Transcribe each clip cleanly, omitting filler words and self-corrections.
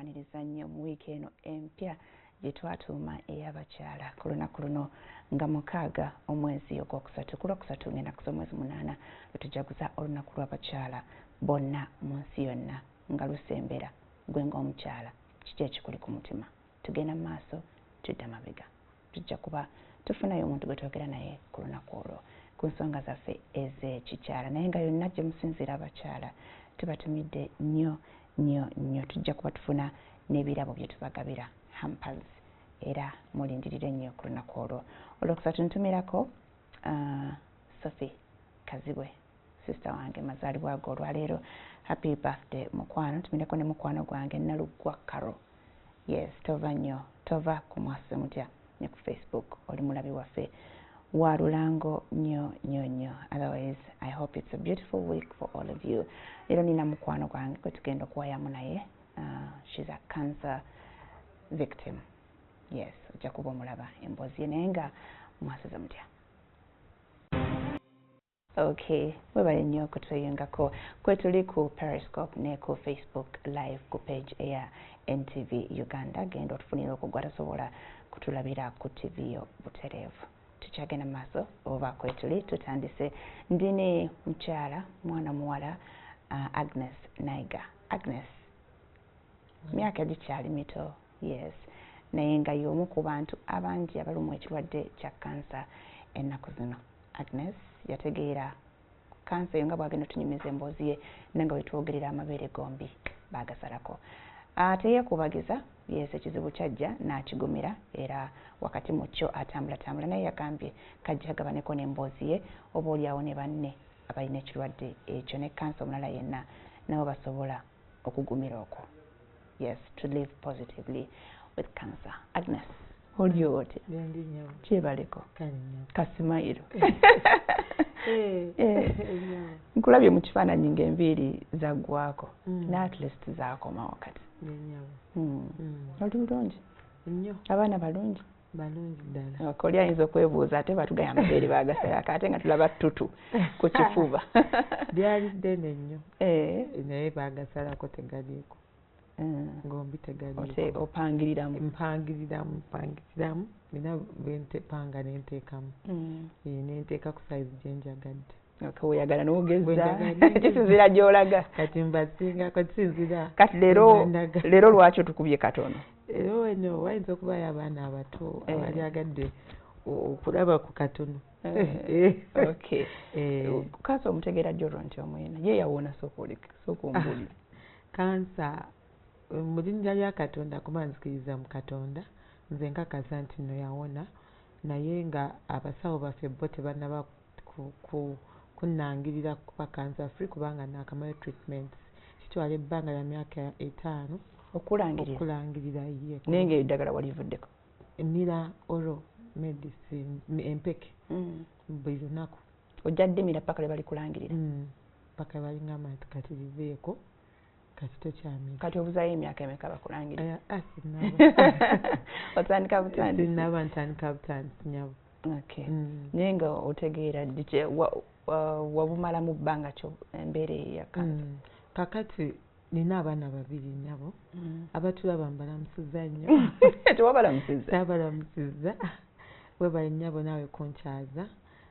Tukwaniriza nnyo mu wiiki eno empya gye twatuuma ey'abakyala ku lunaku luno nga 6 omwezi ogwokusatu, ku lwokusatu ng'ennaku z'omwezi 8 lwe tujaguza olunaku lw'abakyala bonna mu nsi yonna. Nga lusembera, gwe ng'omukyala kiki ekikuli ku mutima? Tugenda mu maaso, tudda mabega, tujja kuba tufunayo omuntu gwe twogera naye ku lunaku olwo ku nsonga zaffe ez'ekikyala. Naye nga yonna gye musinziira abakyala, tubatumidde nnyo nnyo nnyo. Tujja kuba tufuna n'ebirabo bye tubagabira, hampers, era mulindirire nnyo ku lunaku olwo olwokusatu. Ntumirako Sophie Kazibwe, sister wange, mazaalibwa ge olwaleero. Happy birthday, mukwano. Ntumireko ne mukwano gwange Naluggwa Caro. Yes, tova nnyo, tova ku Mwase Mutya ne ku Facebook, oli mulabi waffe wa lulango nnyo nnyo nnyo. Otherwise, I hope it's a beautiful week for all of you. Leero nina mukwano gwange gwe tugenda okuwayamu naye. She's a cancer victim. Yes, ojja kuba omulaba emboozi ye. Naye nga mwasuze mutya? Okay, webale nnyo okutweyungako. Kwetuli ku Periscope ne ku Facebook Live ku page eya NTV Uganda. Genda otufunire okwo gwatasobola kutulabira ku TV yo butereevu. Tukyagenda mu maaso oba kwetuli tutandise. Ndi ne mukyala, mwana muwala, Agnes Naiga. Agnes myaka gikyali mito, yes, naye nga y'omu ku bantu abangi abalumwa ekirwadde kya kansa ennaku zino. Agnes yategeera kansa eyo nga bwagenda otunyumiza emboozi ye, naye nga wetwogerera amabeere gombi baagasalako. Teyeekubagiza. Yes, ekizibu kyajja n'akigumira, era wakati mu kyo atambulatambula. Naye yagambye kajja agabaneko n'emboozi ye, oba oliawo ne banne abalina ekirwadde ekyo ne kansa omulala yenna nabo basobola okugumira okwo. Yes, to live positively with cancer. Agnes, oliyo otya? Kyebaleko kasimayiro. Nkulabye mu kifaananyi ng'enviiri zaggwako, ne at least zaakomawo kati. Oli bulungi? Nnyo. Abaana balungi? Balungi ddala. Oli ayinza okwebuuza, ate batugaya amabeere bagasalako, ate nga tulaba ttutu ku kifuba. Lyali ddene nnyo, naye bagasalako, tegaliiko. Ngombi tegaliiko. Opangiriramu? Mpangiriramu, mpangiriramu. Nina bwentepanga nenteekamu, nenteeka ku size gyenjagadde. Weyagala n'ogeza, kisinziira gy'olaga. Kati mbasingako, kisinziira. Kati leero, leero lwaki otukubye katono? Leero weno wayinza okubayo abaana abato abalyagadde okulaba ku katono. Okay, kansa omutegeera jjolwo nti omwena ye yawona? Sooka oleke, sooka ombuulire. Kansa mu linnya lya Katonda, kuba nzikiriza mu Katonda, nze nkakasa nti nno yawona, naye nga abasawo baffe bo tebannaba kunnangirira kuba cancer free, kubanga naakamayo treatments. Kitwala ebbanga lya myaka 5 okulangirira. Okulangirira, ye. Naye nga eddagala walivuddeko? Mira oral medicine, empeke, buli lunaku. Ojja ddimira paka lwe balikulangirira? Paka balingamba nti kati liveeko, kati tokyamira. Kati obuzayo emyaka emeka bakulangirira? Sinnaba. Otandika butandisi? Sinnaba, ntandika butandisi, nyabo. Okay, naye nga otegeera ddi wabumalamu bbanga kyo embeera eyo ya kansa? Kakati nina abaana babiri, nyabo. Abatulaba mbalamusiza nnyo. Tewabalamusiza? Tabalamusiza. Webale, nnyabo, naawe kunkyaza.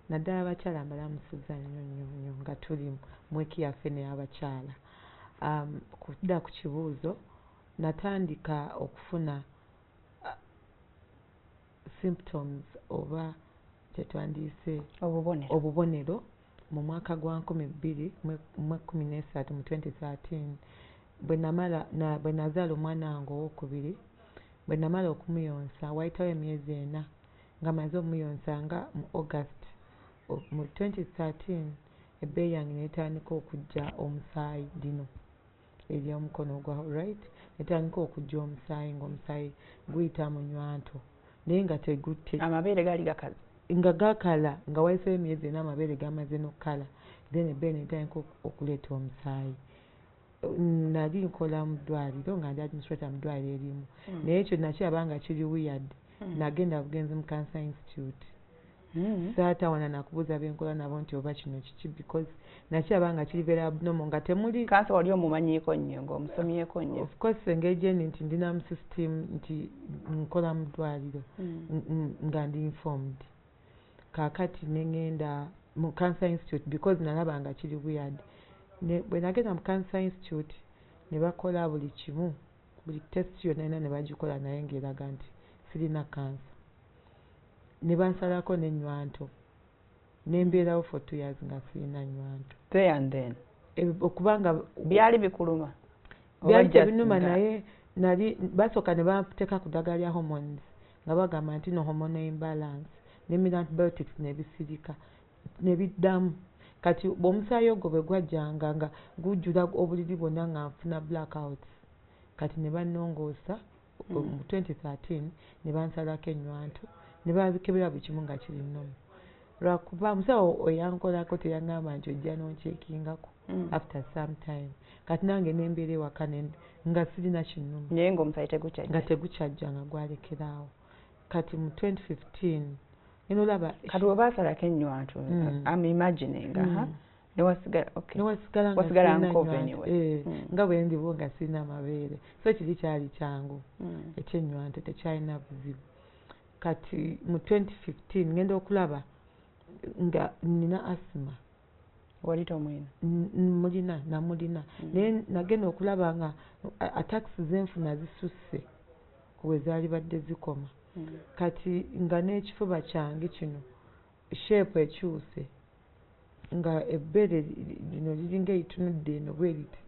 Naddala abakyala mbalamusiza nnyo nnyo nnyo, nga tuli mu wiiki yaffe n'abakyala. Kudda ku kibuuzo, natandika okufuna symptoms oba kyetwandiise obubonero. Obubonero mu mwaka gwa 2013, mu 2013, bwe namala bwe nazaala omwana wange owokubiri. Bwe namala okumuyonsa, wayitawo emyezi 4 nga maze omuyonsa, nga mu August mu 2013, ebbeere yange netandika okujja omusaayi. Lino ery'omukono ogwa right netandika okujja omusaayi, ng'omusaayi guyita mu nywanto, naye nga tegutte. Amabeere gaali gakaze? Nga gakala, nga wayisewo emyezi 4 amabeere gamaze n'okukala, then ebbeere netandika okuleeta omusaayi. Nali nkola mu ddwaliro, nga ndi administrator mu ddwaliro erimu, naye ekyo nakiraba nga kiri weird. Nagenda bugenzi mu Cancer Institute. Saatawana nakubuuza benkola nabo nti oba kino kiki, because nakiraba nga kiri very abnormal, nga temuli. Kansa wali omumanyiiko nnyo, ng'omusomyeko nnyo? Of course, engeri gyendi nti ndina mu system, nti nkola mu ddwaliro, nga ndi informed. Kaakati ne ŋŋenda mu Cancer Institute because nalaba nga kiri weird. Bwe nagenda mu Cancer Institute ne bakola buli kimu, buli test yonna yonna ne bagikola, naye ng'eraga nti sirina kansa. Ne bansalako n'ennywanto, ne mbeerawo for 2 years nga sirina nnywanto. There and then? Okubanga Byali bikuluma? Byali tebinuma, naye nali basooka ne banteeka ku ddagala lya hormones nga bagamba nti no hormonal imbalance, nemira antibiotics, nebisirika, nebiddamu. Kati omusaayi ogwo bwe gwajjanga nga gujjula obuliri bwonna, nga nfuna blackouts. Kati ne bannongoosa mu 2013, ne bansalako ennywanto, ne babikebera buli kimu nga kiri normal, lwakuba musawo oyankolako teyaŋŋamba nti ojja n'oncheckingako after some time. Kati nange nembeera ewaka nga sirina kinnuma. Naye ng'omusaayi tegukyajja? Nga tegukyajja, nga gwalekeraawo. Kati mu 2015 ngenda olaba. Kati bwe baasalako ennywanto, I'm imagining, newasigala, okay. Newasigala. Wasigala nkovu anyway. Eh, nga bwe ndiwo nga sirina mabeere, so kiri kyali kyangu, ekyennywanto tekyalina buzibu. Kati mu 2015 ngenda okulaba nga nina asthma. Wali tomwina? Mulina, namulina, naye nagenda okulaba nga attacks zenfuna zisusse ku bwe zaali badde zikoma. Kati nga n'ekifuba kyange kino shape ekyuse, nga ebbeere lino liringa eritunudde eno bwe riti,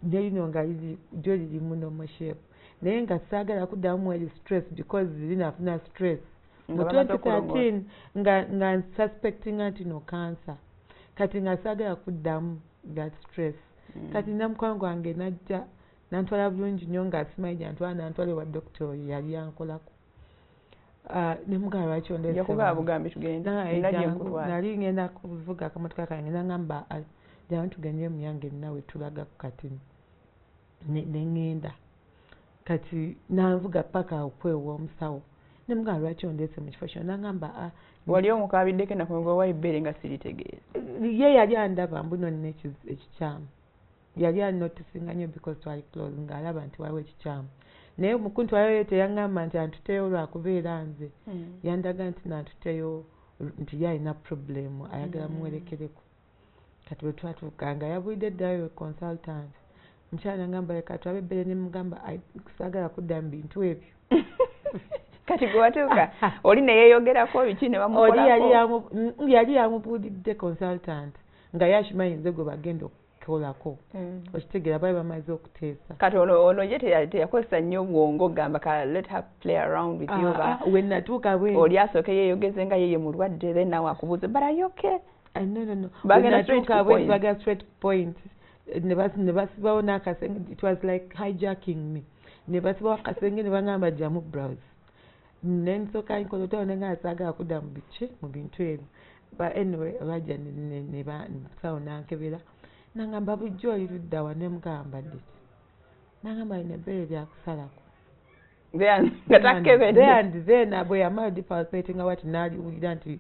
ne lino nga lyo liri mu normal shape, naye nga saagala kuddamu eri stress because linafuna stress mu Nga bamaze okulongoosa. 2013 nga nsuspectinga nti no cancer. Kati nga saagala kuddamu that stress. Kati namukwano gwange najja nantwala bulungi nnyo, nga simanyi gyantwala, nantwala ewa dokita oyo yali yankolako. Ah, nemugamba, "Lwaki ondeese Yakugamba wano?" bugambi tugende? Naye Nina gye jangu, nkutwala. Nali ngenda kuvuga akamotoka kange, nangamba, "Ah, jangu tugende muyange nawe tulagaku." Kati ne ŋŋenda, kati nanvuga paka okwewa omusawo. Nemugamba, "Lwaki ondeese mu kifo kino?" Nangamba, "Ah." Wali omukabiddeko enaku wa ebbeere nga siritegeera? Ye yali andaba mbuno nina ekikyamu, yali anoticinga nnyo because twali close, ng'alaba nti waliwo ekikyamu, naye mukuntwalayo teyaŋŋamba nti antuteyo lwakubeera nze. Yandaga nti nantuteyo nti ye alina problem, ayagala muwerekereko. Kati bwe twatuuka nga yabulidde ddayo consultant, mukyala nangamba, "Leka tulabe ebbeere." Ne mugamba, "Saagala kudda mu bintu ebyo." Kati gwe watuuka oli neyeeyogerako biki ne Oli bamukolako? yali yamubuulidde consultant, nga ye akimanyi nze gwe bagenda okukolako. Okitegeera, baali bamaze okuteesa. Kati ono ye teyakozesa nnyo bwongo gamba ka let her play around with you? Ah, ba ah, we natuuka bwe oli asooke yeeyogeze nga yeye mulwadde, then nawe akubuuze, "But are you okay?" Ah, no, no, no. Bagenda Bwe straight natuuka to bwe point. Bagenda straight to point. Ne basibawo n'akasenge. It was like hijacking me. Ne basibawo akasenge ne bagamba, "Jjamu blouse." Ne nsooka nkola otalo, ne nga saagala kudda mu biki, mu bintu ebyo. But anyway, bajja ne musawo n'ankebera, nangamba, "Bulijjo oli ludda wa?" Ne mugamba, "Mbadde ki?" Nangamba, "Lino ebbeere lyakusalako." Nga takebedde? And then bwe yamala depalpatinga wati, n'aliwulira nti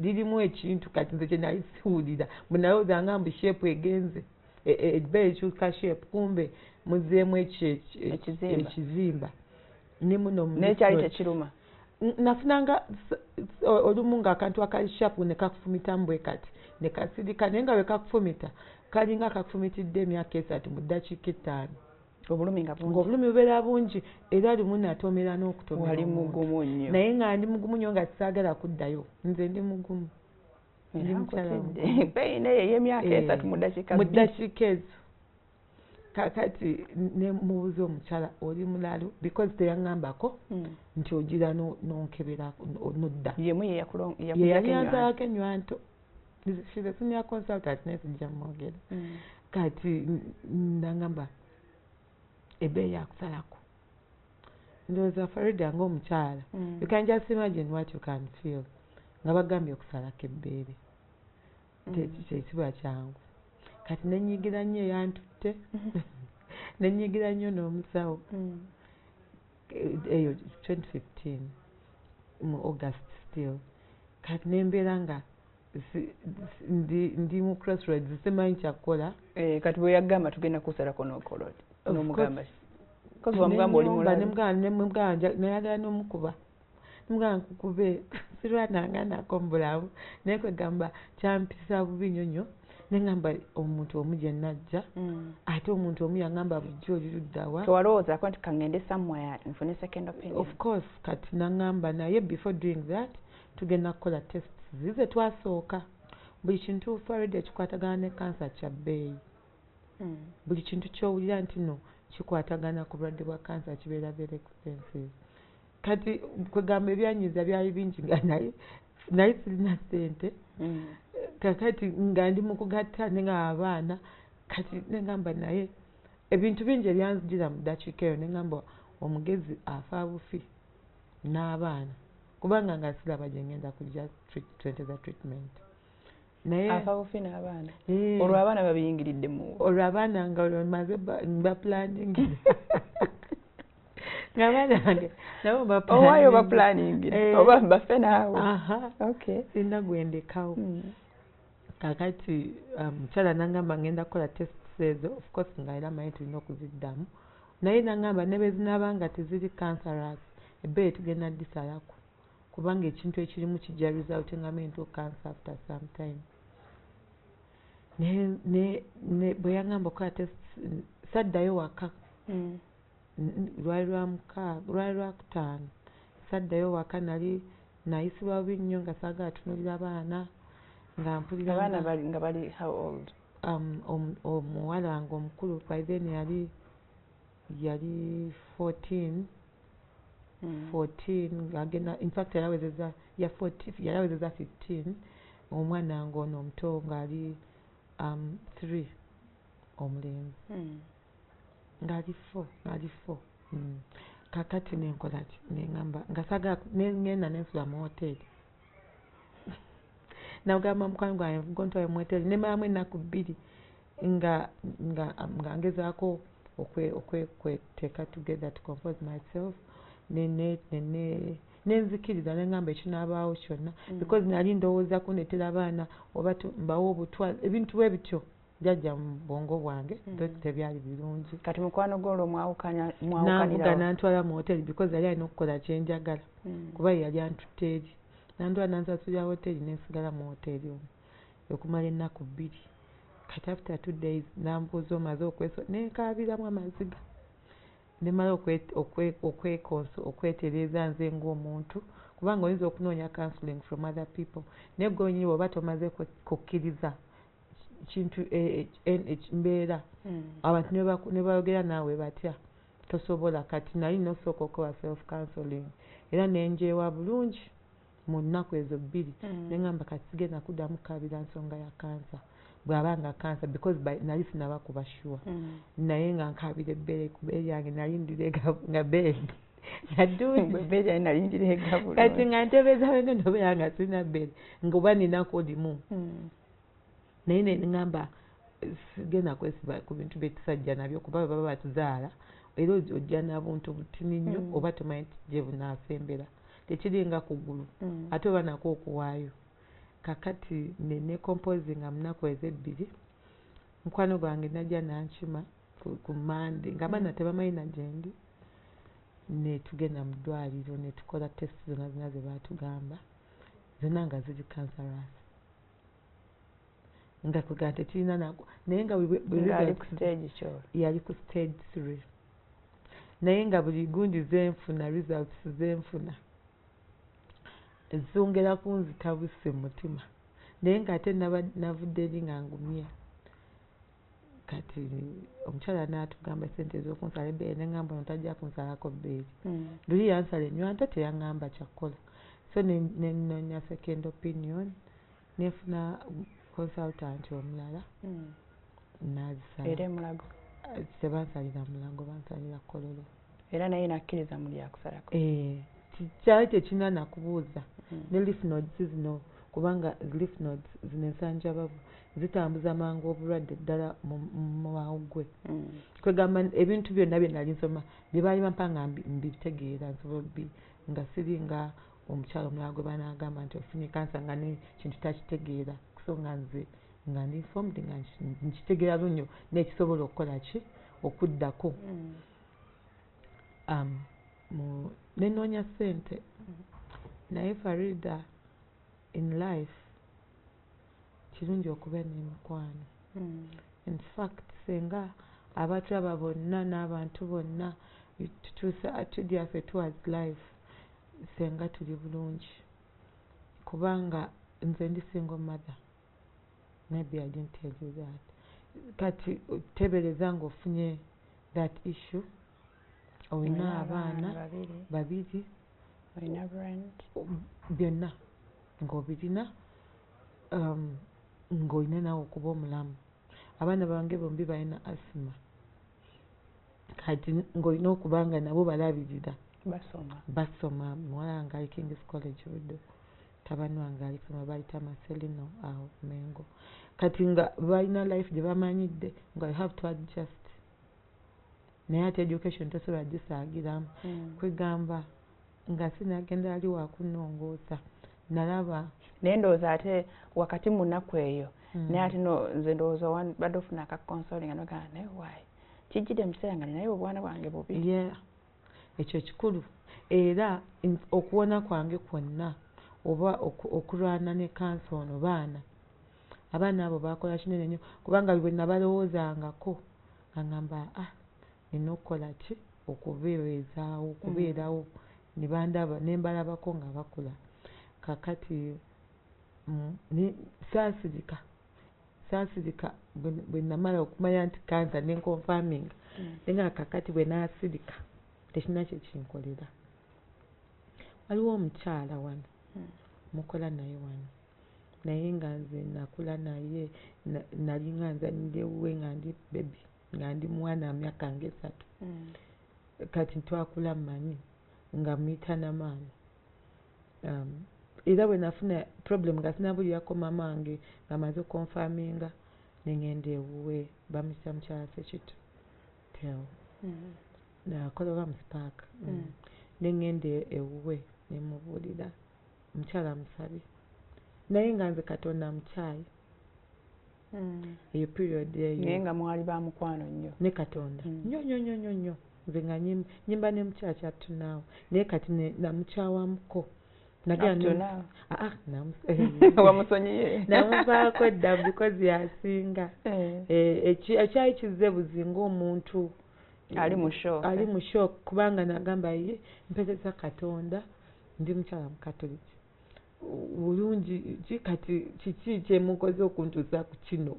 lirimu ekintu. Kati nze kye nali siwulira, bwe nalowoozanga mbu shape egenze, ebbeere likyuka shape, kumbe muzeemu Ekizimba. Ekizimba ne muno mu N'ekyali lymph nodes. tekiruma? Nafunanga olumu ng'akantu akali sharp ne kakufumitamu bwe kati ne kasirika, naye nga bwe kakufumita kalinga akakufumitidde emyaka 30 mu ddakiika 5. Obulumi nga bungi. Ng'obulumi bubeera bungi, era lumu natomera n'okutomera Wali omuntu. mugumu nnyo. Naye nga ndi mugumu nnyo, nga saagala kuddayo. Nze ndi mugumu, ndi Era mukyala nkutidde. mugumu. Pain eyo ey'emyaka Eh, 30 mu ddakiika mu 2. ddakiika ezo. Kakati ne mubuuza omukyala, "Oli mulalu?" Because teyaŋŋambako nti ogira nonkebera nodda. Yemu ye Ye yakuggyako yali ennywanto. yansalako ennywanto. She's a senior consultant, naye sijja mwogera. Kati nangamba, "Ebbeeyi yakusalako." Ndowooza Farida ng'omukyala, you can just imagine what you can feel nga bagambye okusalako ebbeere. Tekiba kyangu. Kati nenyigira nnyo eyantutte, nenyigira nnyo n'omusawo. Eyo 2015 mu August still. Kati nembeera nga ndi mu crossroads, simanyi kyakukola. Kati bwe yagamba tugenda kusalako n'okola oti, n'omugamba ki? Kozi wamugamba oli mulalu. Nemugamba nayagala n'omukuba, nemugamba nkukube, sirwananga nako mu bulamu, naye kwegamba kyampisa bubi nnyo nnyo. Nengamba omuntu omu gye najja, ate omuntu omu yangamba bulijjo oli luddawa. Tewalowoozaako nti kangende somewhere nfune second opinion? Of course. Kati nangamba naye before doing that tugenda kukola tests zize twasooka. Buli kintu Farida ekikwatagana ne kansa kya bbeeyi. Buli kintu ky'owulira nti no kikwatagana ku bulwadde bwa kansa kibeera very expensive. Kati kwegamba ebyanyiiza byali bingi nga naye sirina ssente. Kakati nga ndi mu kugatta nenga abaana, kati nengamba naye ebintu bingi ebyanzijira mu ddakiika eyo, nengamba omugezi afa bufi n'abaana, kubanga nga siraba gye ngenda kujja ssente za treatment. Naye afa bufi n'abaana, olwo abaana babiyingiridde mu olwo abaana nga olwo maze mba planning nga abaana bange nabo mba owaayo ba planning oba bafe naawe. Okay, sirina gwendekawo. Kakati omukyala nangamba ngenda kukola tests ezo, of course nga era manyi tulina okuziddamu, naye nangamba ne bwe zinaaba nga teziri cancerous ebbeeyi tugenda ddisalako, kubanga ekintu ekirimu kijja resultingamu into cancer after some time. Ne bwe yangamba okukola tests saddayo waka. Lwali lwali lwakutaano, saddayo waka, nali nayisibwa bubi nnyo nga saagala tunuulira baana, nga mpulira abaana bali nga bali how old? Omuwala wange omukulu by then yali 14. 14 ng'agenda, in fact yalawezeza ya 14, yalawezeza 15. Omwana wange ono omuto ng'ali 3, omulenzi ng'ali 4, ng'ali 4. Kakati nenkola ki? Nengamba nga saagala, nengenda nensula mu hoteri. Nagamba mukwano gwange nvuga ontwale mu hoteri, nemalamu ennaku 2 nga nga nga ngezaako okweteeka together to compose myself, nenzikiriza nengamba ekinaabaawo kyonna, because nali ndowooza kundeetera abaana oba mbawe obutwa, ebintu bwe bityo byajja mu bwongo bwange, tebyali birungi. Kati mukwano gwo olwo Nanvuga mwawukanirawo? Nantwala mu hoteri because yali alina okukola kyenjagala, kuba ye yali antutte eri, nantwala nansasulira hoteri, nensigala mu hoteri omwo okumala ennaku 2. Kati after 2 days nambuuza omaze okweso, nenkaabiramu amaziga, nemala okwetereeza nze ng'omuntu, kubanga oyinza okunoonya counseling from other people, naye gwe wennyini bw'oba tomaze kukkiriza kintu mbeera, abantu ne bayogera naawe batya tosobola. Kati nali nosooka okukola self counseling era nenjewa bulungi mu nnaku ezo 2. Nengamba kati sigenda kuddamu kukaabira nsonga ya kansa bw'aba nga kansa, because nali sinaba kuba sure. Naye nga nkaabira ebbeere ku bbeere lyange nali ndirega nga bbeere nga ddungi. Ebbeere lyange nali ndirega bulungi. Kati nga ntebeeza bwe nobeera nga sirina bbeere nga oba ninako limu. Naye ne ŋŋamba sigenda kwesiba ku bintu byekisajja nabyo, kuba bwe baba batuzaala era ojja na buntu butini nnyo, oba tomanyi nti gye bunaasembera, tekiringa kugulu, ate oba nako okuwaayo. Kakati ne necomposinga mu nnaku ezebbiri, mukwano gwange najja nankima ku Mande nga abaana tebamanyi na gye ndi, ne tugenda mu ddwaliro ne tukola test zonna zonna ze baatugamba, zonna nga ziri cancerous, nga kwegamba tekirina nako, naye nga Ng'ali ku stage ki olwo? Yali ku stage 3, naye nga buli gundi zenfuna, results zenfuna zongera kunzita busi mu mutima, naye ng'ate navudde eri nga ngumye. Kati omukyala n'atugamba ssente ez'okunsala ebbeere, ne ŋŋamba ono tajja kunsalako bbeere. Luli yansala ennywanto teyaŋŋamba kyakukola, so ne nnoonya second opinion, nenfuna consultant omulala, n'azisala. Era Emulago? Tebansalira Mulago, bansalira Kololo. Era naye n'akkiriza mu lyakusalako? Kyali tekirina nakubuuza. Ne lymph nodes zino, kubanga lymph nodes zino ensanjabavu zitambuza mangu obulwadde ddala mu mawuggwe. Kwegamba ebintu byonna bye nali nsoma bye baali bampa nga mbitegeera, nsobola nga siri nga Omukyala omulala gwe banaagamba nti ofunye kansa nga nekintu takitegeera, so nga nze nga ndi informed, nga nkitegeera lunyo nekisobola okukola ki okuddako. Nenoonya ssente. Naye Farida, in life kirungi okuba n'emikwano. In fact, senga abatulaba bonna n'abantu bonna tukyusa attitude yaffe towards life, senga tuli bulungi, kubanga nze ndi single mother. Maybe I didn't tell you that. Kati tebereza ng'ofunye that issue, olina abaana babiri, olina rent, byonna ng'obirina, ng'olina naawe okuba omulamu. Abaana bange bombi balina asthma, kati ng'olina okuba nga nabo balabirira. Basoma. Basoma. Muwala wange ali King's College Budo, tabani wange ali kusoma, bayita Marcelino awo Mengo. Kati nga balina life gye bamanyidde, nga you have to adjust, naye ate education tosobola gisaagiramu. Kwegamba nga sinagenda ali wakunongoosa, nalaba Naye ndowooza ate wakati mu nnaku eyo, naye ate no nze ndowooza badde ofuna aka consoling nga nogamba, naye why kijjidde mu kiseera nga ninaye obwana bwange bubiri? Yeah, ekyo kikulu. Era okuwona kwange kwonna oba okulwana ne kansa ono, baana, abaana abo bakola kinene nnyo, kubanga bwe nabalowoozangako nga ngamba, ah, nina okukola ki okubeezaawo, okubeerawo. Ne bandaba ne mbalabako nga bakula. Kakati saasirika, saasirika. Bwe namala okumanya nti kansa ne nconfirminga, naye nga kakati bwe naasirika tekirina kyekinkolera. Waliwo omukyala wano mukola naye wano, naye nga nze nakula naye, nali nga nzanyira ewuwe nga ndi baby, nga ndi mwana myaka nga 3. Kati twakula mmanyi nga muyita namaama. Era bwe nafuna problem nga sinabulirako maama wange, nga maze oconfirminga, nengenda ewuwe. Bamuyita mukyala Sekitu Teo, nakola oba mu Spark. Nengenda ewuwe nemubuulira. Omukyala musabi, naye nga nze Katonda mukyayi eyo period eyo. Naye nga mwali ba mukwano nnyo. Ne Katonda nnyo nnyo nnyo nnyo nnyo. Nze nga nyimba ne mukyala up to now, naye kati namukyawamuko. Wamusonyiye? Namuvaako dda because yasinga. Ekyali kizze buzi ng'omuntu ali mu shock. Ali mu shock, kubanga nagamba, ye mpereza Katonda, ndi mukyala mukatoliki bulungi ki, kati kiki kyemukoze okuntuusa ku kino?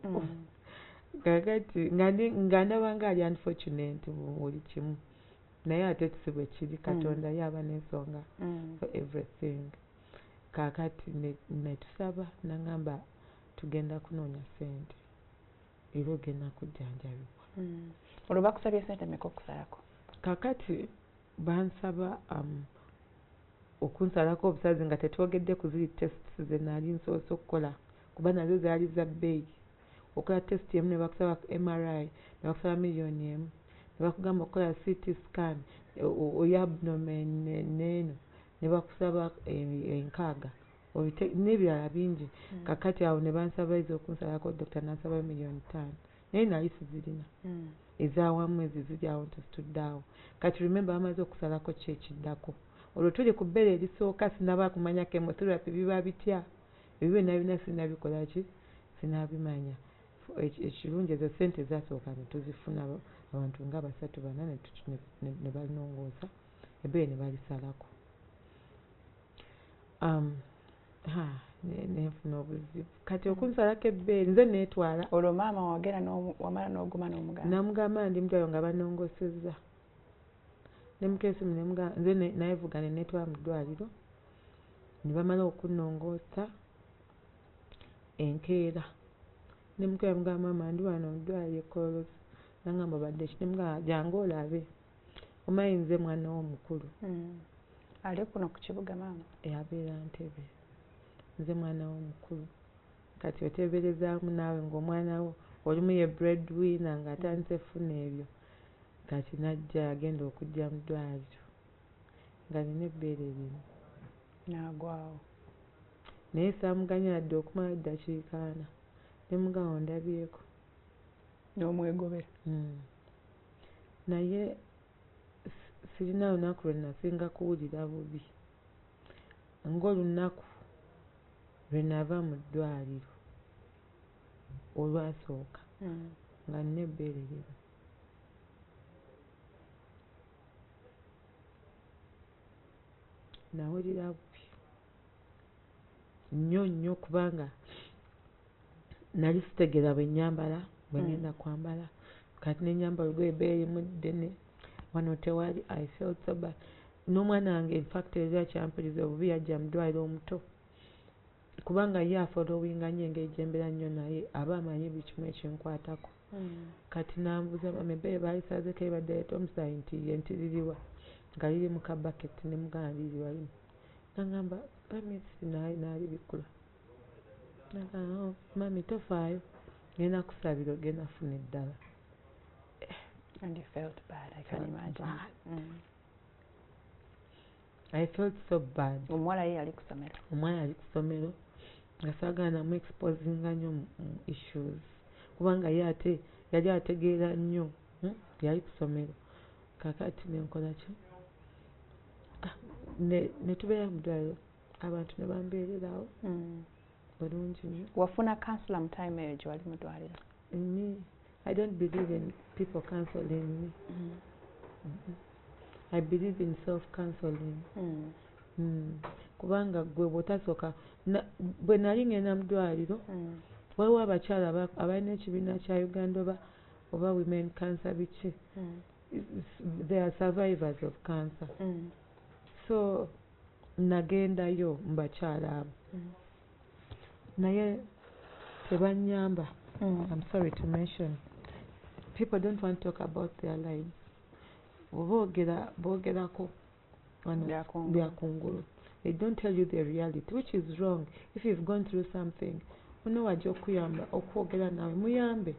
Kakati nga ndaba nga ali unfortunate mu buli kimu, naye ate si bwe kiri. Katonda ye aba n'ensonga for everything. Kakati netusaba, nagamba tugenda kunoonya ssente era ogenda kujjanjabibwa. Olwo bakusabye sente meka okusalako? Kakati bansaba okunsalako obusazi nga tetwogedde ku ziri tests ze nali nsoose okukola, kuba nazo zaali za bbeeyi. Okola test emu ne bakusaba MRI, ne bakusaba 1 million, ne bakugamba okukola CT scan oya abdomen neeno ne bakusaba 60, n'ebirala bingi. Kakati awo ne bansaba ez'okunsalako, dokita nansaba 5 million, naye nali sizirina. Ezaawamu ezo ziri awo nti zitudde awo. Kati remember, bamaze okusalako, ki ekiddako? Olwo tuli ku bbeere erisooka, sinaba kumanya chemotherapy biba bitya, ebyo byonna byonna sinabikola ki, sinabimanya. Ekirungi ezo sente zasooka ne tuzifuna, abantu nga basatu bana ne balinongoosa ebbeere ne balisalako. Nenfuna obuzibu kati okunsalako ebbeere, nze neetwala. Olwo maama wagenda wamala n'oguma n'omugamba? Namugamba ndi mutwalo nga banongosezza, nemukesimu nemugamba nze nayevuga ne neetwala mu ddwaliro ne bamala okunnongoosa. Enkeera nemukera, mugamba, "Maama, ndi wano mu ddwaliro e Kololo." Nangamba, "Obadde ki?" Nemugamba, "Jangu olabe, omanyi nze mwana wo omukulu." Ali kuno ku kibuga maama? Abeera Ntebe. Nze mwana wo omukulu, kati oteeberezaamu naawe ng'omwana wo olimu ye bread winner ng'atandise funa ebyo. Kati najja, agenda okujja mu ddwaliro nga nina ebbeere limu. N'agwawo. Naye saamuganya yadde okumala eddakiika 40, ne mugamba ondabyeko. N'omwegobera. Naye sirina lunaku lwe nasinga kuwulira bubi ng'olunaku lwe nava mu ddwaliro olwasooka nga nina ebbeere limu. Nawulira bubi nnyo nnyo kubanga nali sitegeera bwe nnyambala, bwe ngenda kwambala. Kati ne nnyambala olugoye ebbeere limu ddene, wano tewali. I felt so bad. N'omwana wange in fact era kyampuliza obubi, yajja mu ddwaliro omuto, kubanga ye afollowinga nnyo engeri gye mbeera nnyo naye, aba amanyi buli kimu ekinkwatako. Kati n'ambuuza, "Mama, ebbeere baalisazeeko eribadde lireeta omusaayi?" Nti ye, nti liriwa? Nga liri mu kabaketi. Ne mugamba liri wali. N'aŋŋamba let me see, n'alibikkula. N'agamba, "Oh, mummy, tofaayo, ngenda kusabira ogenda kufuna eddala." And you felt bad, I can imagine. Bad. I felt so bad. Omuwala ye yali ku ssomero? Omwana yali ku ssomero, nga saagala namu exposinga nnyo mu issues, kubanga ye ate yali ategeera nnyo, Yali ku ssomero. Kaakati ne nkola ki? Ne tubeera mu ddwaliro, abantu ne bambeererawo bulungi nnyo. Wafuna counselor mu time eyo gye wali mu ddwaliro? Me, I don't believe in people counseling me. I believe in self-counseling. Kubanga gwe bw'otasooka, bwe nali ngenda mu ddwaliro, waliwo abakyala abalina ekibiina kya Uganda oba women cancer biki. They are survivors of cancer. So nagendayo mu bakyala abo. Naye tebannyamba. I'm sorry to mention. People don't want to talk about their lives. Boogera boogerako wano byakungulu. They don't tell you the reality, which is wrong. If you've gone through something, muno wajja okuyamba okwogera naawe, muyambe.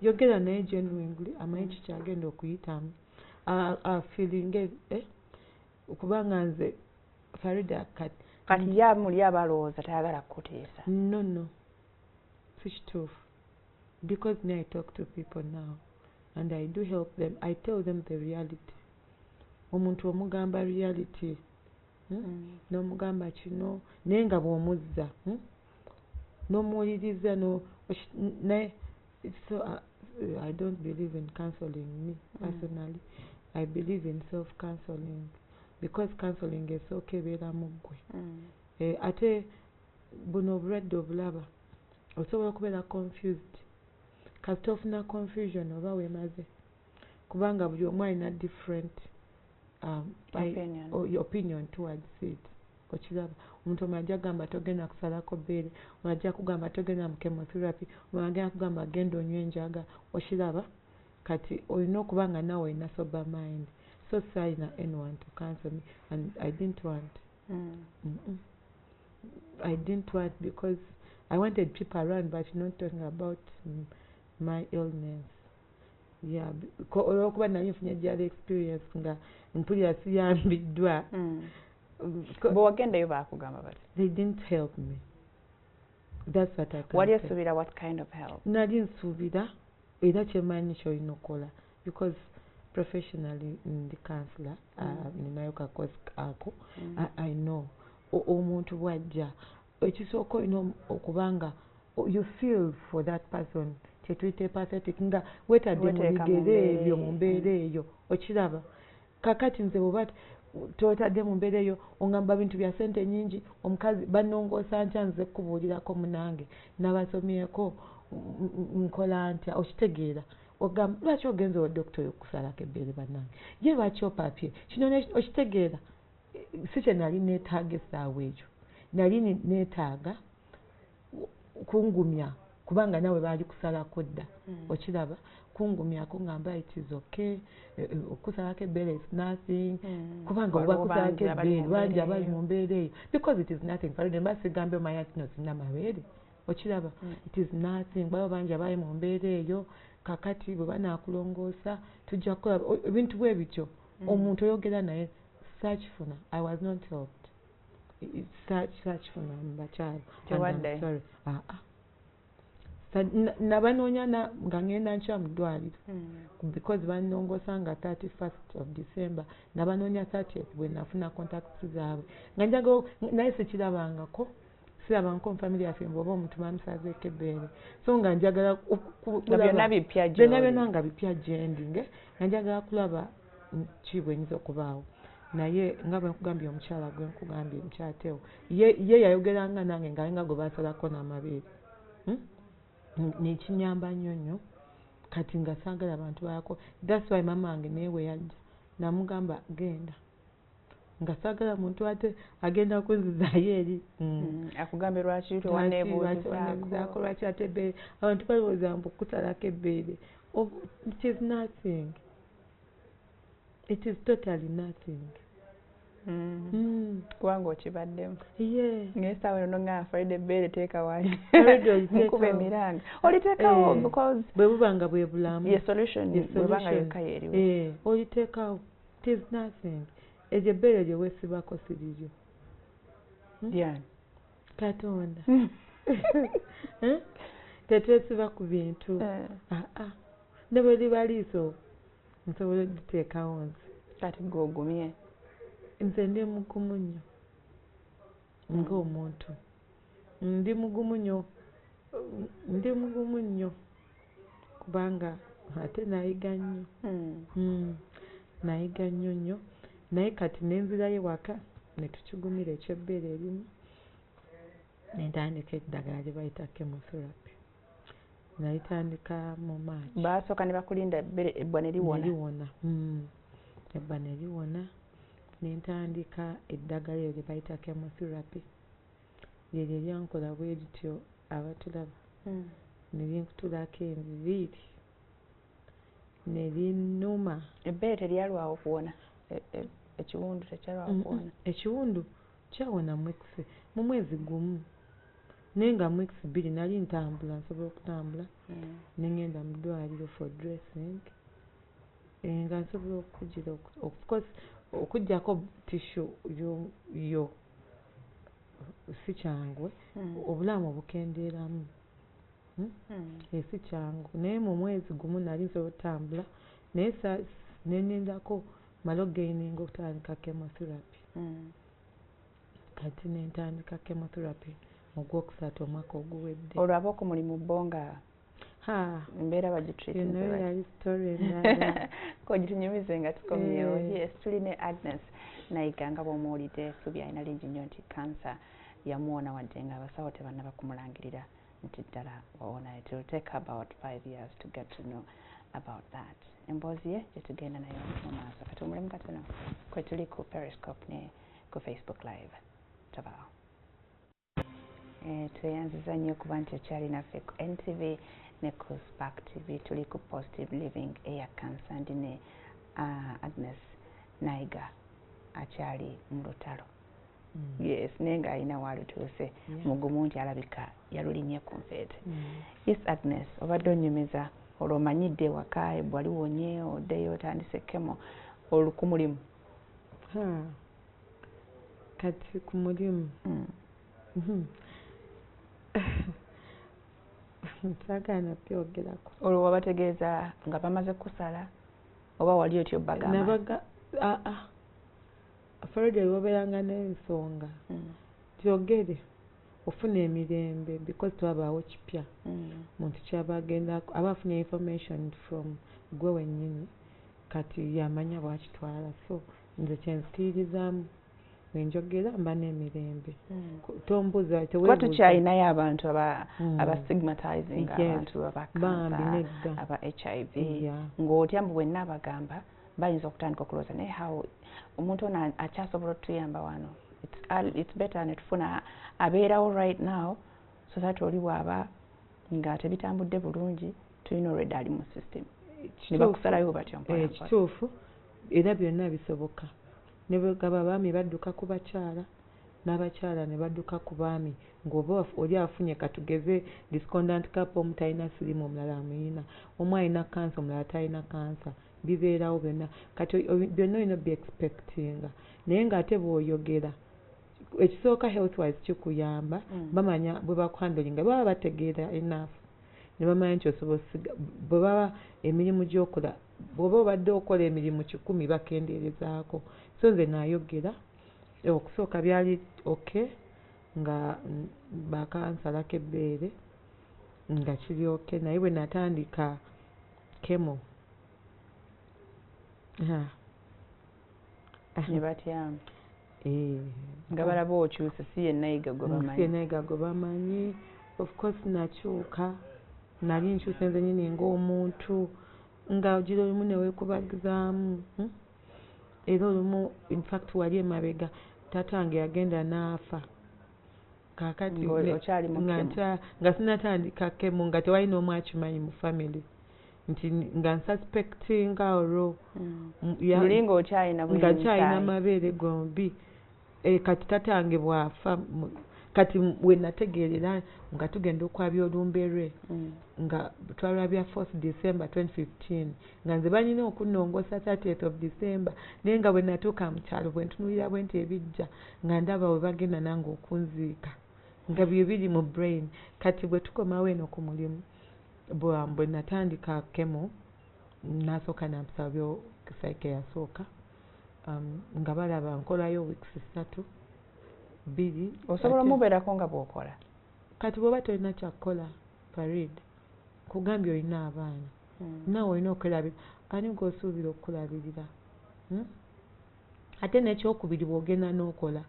Yogera naye genuinely, amanyi kikyagenda okuyitamu. Feeling kubanga nze Farida kati Kati ya muli abalowooza tayagala kukuteesa. No. Si kituufu. Because me, I talk to people now and I do help them. I tell them the reality. Omuntu omugamba reality. N'omugamba kino naye nga bw'omuzza, N'omuwuliriza no naye so I don't believe in counseling me personally. I believe in self-counseling because counseling esooka ebeera mu ggwe. Ate buno obulwadde obulaba osobola okubeera confused. Kasita ofuna confusion oba weemaze, kubanga buli omu alina different opinion towards it. Okiraba, omuntu omulala ajja kugamba togenda kusalako bbeere, omulala ajja kugamba togenda mu chemotherapy, omulala agenda kugamba genda onywe enjaga. Okiraba, kati olina okuba nga naawe olina sober mind. So saalina anyone to counsel me and I didn't want. I didn't want because I wanted people around but not talking about my illness. Yeah, olw'okuba nali nfunye gyali experience nga mpulira siyambiddwa. Bwe wagendayo baakugamba bati? They didn't help me. That's what I can Wali say. osuubira what kind of help? Nali nsuubira era kyemanyi ky'olina okukola because professionally ndi counselor, ninayo ka course ako. I know omuntu bw'ajja, ekisooka olina okuba nga you feel for that person, kyetuyita empathetic, nga weetadde mu bigere ebyo, mu mbeera eyo. Okiraba, kakati nze bw'oba totadde mu mbeera eyo, ongamba bintu bya ssente nnyingi, omukazi bannongoosa ntya, nze kubuulirako munange nabasomyeko nkola ntya? Okitegeera, ogamba lwaki ogenze wa dokita oyo okusalako ebbeere, bannange ye lwaki opapye kino? Okitegeera, si kye nali neetaaga essaawa eyo. Nali neetaaga kungumya kubanga nawe baali kusalako dda. Okiraba, kungumyako ngamba it is okay, okusalako ebbeere is nothing, kubanga oba kusalako ebbeere bangi abali mu mbeera eyo, because it is nothing. Farida, mba sigambe omanya nti no sirina mabeere. Okiraba, it is nothing, baba bangi abali mu mbeera eyo. Kakati bwe banaakulongoosa tujja kukola ebintu bwe bityo. Omuntu oyogera naye saakifuna. I was not helped. Saakifuna mu bakyala. Tewaddayo? Sorry. Ah, ah. Nabanoonya nga ngenda nkya mu ddwaliro because bannongoosa nga 31st of December, nabanoonya 30th bwe nafuna contacts zaabwe nga njagala, naye sikirabangako, sirabangako mu family yaffe bw'oba omuntu bamusazeeko ebbeere, so nga njagala Nga byonna bipya byonna gy'oli. Byonna nga bipya gyendi, nga njagala kulaba ki bwenyinza okubaawo. Naye nga bwe nkugambye, omukyala gwe nkugambye, omukyala Teo, ye yayogeranga nange ngaalinga gwe basalako n'amabeere. Nekinyamba nnyo nnyo. Kati nga saagala bantu balako. That's why mama wange naye we yajja namugamba genda, nga saagala muntu ate agenda kunzizaayo eri. Akugambe lwaki Lwaki tewanneebuuzizaako. Wanneebuuzaako, lwaki ate ebbeere, abantu balowooza mbu kusalako ebbeere. It is nothing, it is totally nothing. Kubanga okibaddemu. Yeah. Ng'essaawa eno nongamba Farida ebbeere teeka wali. Farida oliteekawo. Nkuba emiranga oliteekawo Eh. because bwe buba nga bwe bulamu. Ye solution. Ye bwebanga solution. yokka yeeriwo. Eh, oliteekawo, it is nothing. Eryo ebbeere lye weesibako si liryo. Lyani? Katonda. Eh? Tetwesiba ku bintu. Eh. Ah, ah. Ne bwe liba liiso nsobola oditeekawo nze. Kati gwe ogumye. Nze ndi mugumu nnyo ng'omuntu, ndi mugumu nnyo, ndi mugumu nnyo kubanga ate nayiga nnyo. Nayiga nnyo nnyo, naye kati nenzirayo ewaka ne tukigumira ekyebbeere erimu, nentandika eddagala lye bayita chemotherapy, nalitandika mu March. Baasooka ne bakulinda ebbere ebbwa ne liwona. Neliwona. Ebbwa ne liwona, nentandika eddagala eryo lye bayita chemotherapy, lyeryo eryankola bwe lityo abatulaba, ne linkutulako enviiri ne linnuma. Ebbeere teryalwawo kuwona? Ekiwundu tekyalwawo kuwona? Ekiwundu kyawona mu mwezi gumu, naye nga mu weeks 2 nali ntambula, nsobola okutambula. Ne ngenda mu ddwaliro for dressing. Eh, nga nsobola okugira of course okuggyako tissue yo si kyangu. Obulamu bukendeeramu. Eh, si kyangu, naye mu mwezi gumu nali nsobola okutambula, naye ne nindako male okugaininga okutandika chemotherapy. Kati ne ntandika chemotherapy mu gwokusatu omwaka oguwedde. Olwo ab'oku mulimu bo nga Ha, embeera bagitreatinze eno batya? yali story endala. Kogitunyumize nga tukomyewo. Eh. Yes, tuli ne Agnes Nayiga. Nga bw'omuwulidde, essuubi alina lingi nnyo nti kansa yamuwona, wadde nga abasawo tebannaba kumulangirira nti ddala wawona. It will take about 5 years to get to know about that. Emboozi ye gye tugenda nayo mu maaso. Kati omulimu katono kwe tuli ku Periscope ne ku Facebook Live, tabaawo. Eh, tweyanziza nnyo okuba nti okyali naffe ku NTV ne ku Spark TV. Tuli ku Positive Living eya kansa. Ndi ne Agnes Naiga akyali mu lutalo. Yes, naye ng'alina waalutuuse. Mugumu nti alabika yalulinnye ku nfeete. Yes, Agnes, obadde onyumiza olwo omanyidde ewaka ebbwa liwonye, oddeyo otandise chemo, olwo ku mulimu? Ha. Kati ku mulimu, saagala nabyogerako. Olwo wabategeeza nga bamaze kusala oba wali otyo bagamba? Nabaga aa, Farida, wobeeranga n'ensonga tyogere ofuna emirembe because twabaawo kipya. Muntu kyaba agenda aba afunye information from gwe wennyini, kati yamanya bwakitwala. So nze kyenzikiririzaamu, bwenjogera mba n'emirembe. Tombuuza, Kuba teweebuuza. tukyalinayo abantu aba stigmatizing abantu aba Bambi, cancer, nedda. aba HIV, ng'otya mbu bwenna abagamba bayinza okutandika okulowooza, naye how omuntu ono akyasobola otuyamba wano? It's better netufuna abeerawo right now so that oli bw'aba nga tebitambudde bulungi, tulina already ali mu system ne bakusalayo batyo mpola Eh, mpola. Kituufu, era byonna bisoboka. Ne bwegaba abaami badduka ku bakyala n'abakyala ne badduka ku baami, ng'oba oli afunye, katugeze, discordant couple, omu talina siriimu, omulala amuyina, omu alina kansa, omulala talina kansa, bibeerawo byonna. Kati byonna olina obi expectinga, naye ng'ate bw'oyogera Ekisooka, health wise kikuyamba. Bamanya bwe bakuhandlinga, baba bategeera enough ne bamanya nti osobola bwe baba emirimu gy'okola, bw'oba obadde okola emirimu 100, bakendeerezaako. So nze naayogera, okusooka byali okay nga bakansalako ebbeere nga kiri okay, naye bwe natandika chemo Ne batyamu nga balaba okyuse, si ye Nayiga gwe bamanyi. Si ye Nayiga gwe bamanyi. Of course nakyuka, nali nkyuse nze nyini ng'omuntu, nga ogira olumu neweekubagizaamu, Era olumu, in fact wali emabega taata wange yagenda n'afa, kaakati Okyali mu nga chemo? Nga sinatandika chemo, nga tewali n'omu akimanyi mu family nti nga nsuspectinga olwo Luli ng'okyalina nga nkyalina musaayi. Amabeere gombi. Kati tatange bw'afa, kati we nategeerera nga tugenda okwabya olumbe lwe, nga twalwabya 4th December 2015, nga nze balina okunnongoosa 30th of December, naye nga bwe natuuka mu kyalo, bwe ntunuulira bwe nti ebijja, nga ndaba bwe bagenda nange okunziika, nga bye biri mu brain. Kati bwe tukomawo eno ku mulimu, bwe natandika chemo, nasooka nampisa byo cycle yasooka, nga balaba nkolayo weeks 3, 2. Osobola omubeerako nga bw'okola? Kati bw'oba tolina kyakukola, Farid, kugambye olina abaana, naawe olina okwerabira, ani gw'osuubira okukulabirira, Ate n'ekyokubiri, bw'ogenda n'okola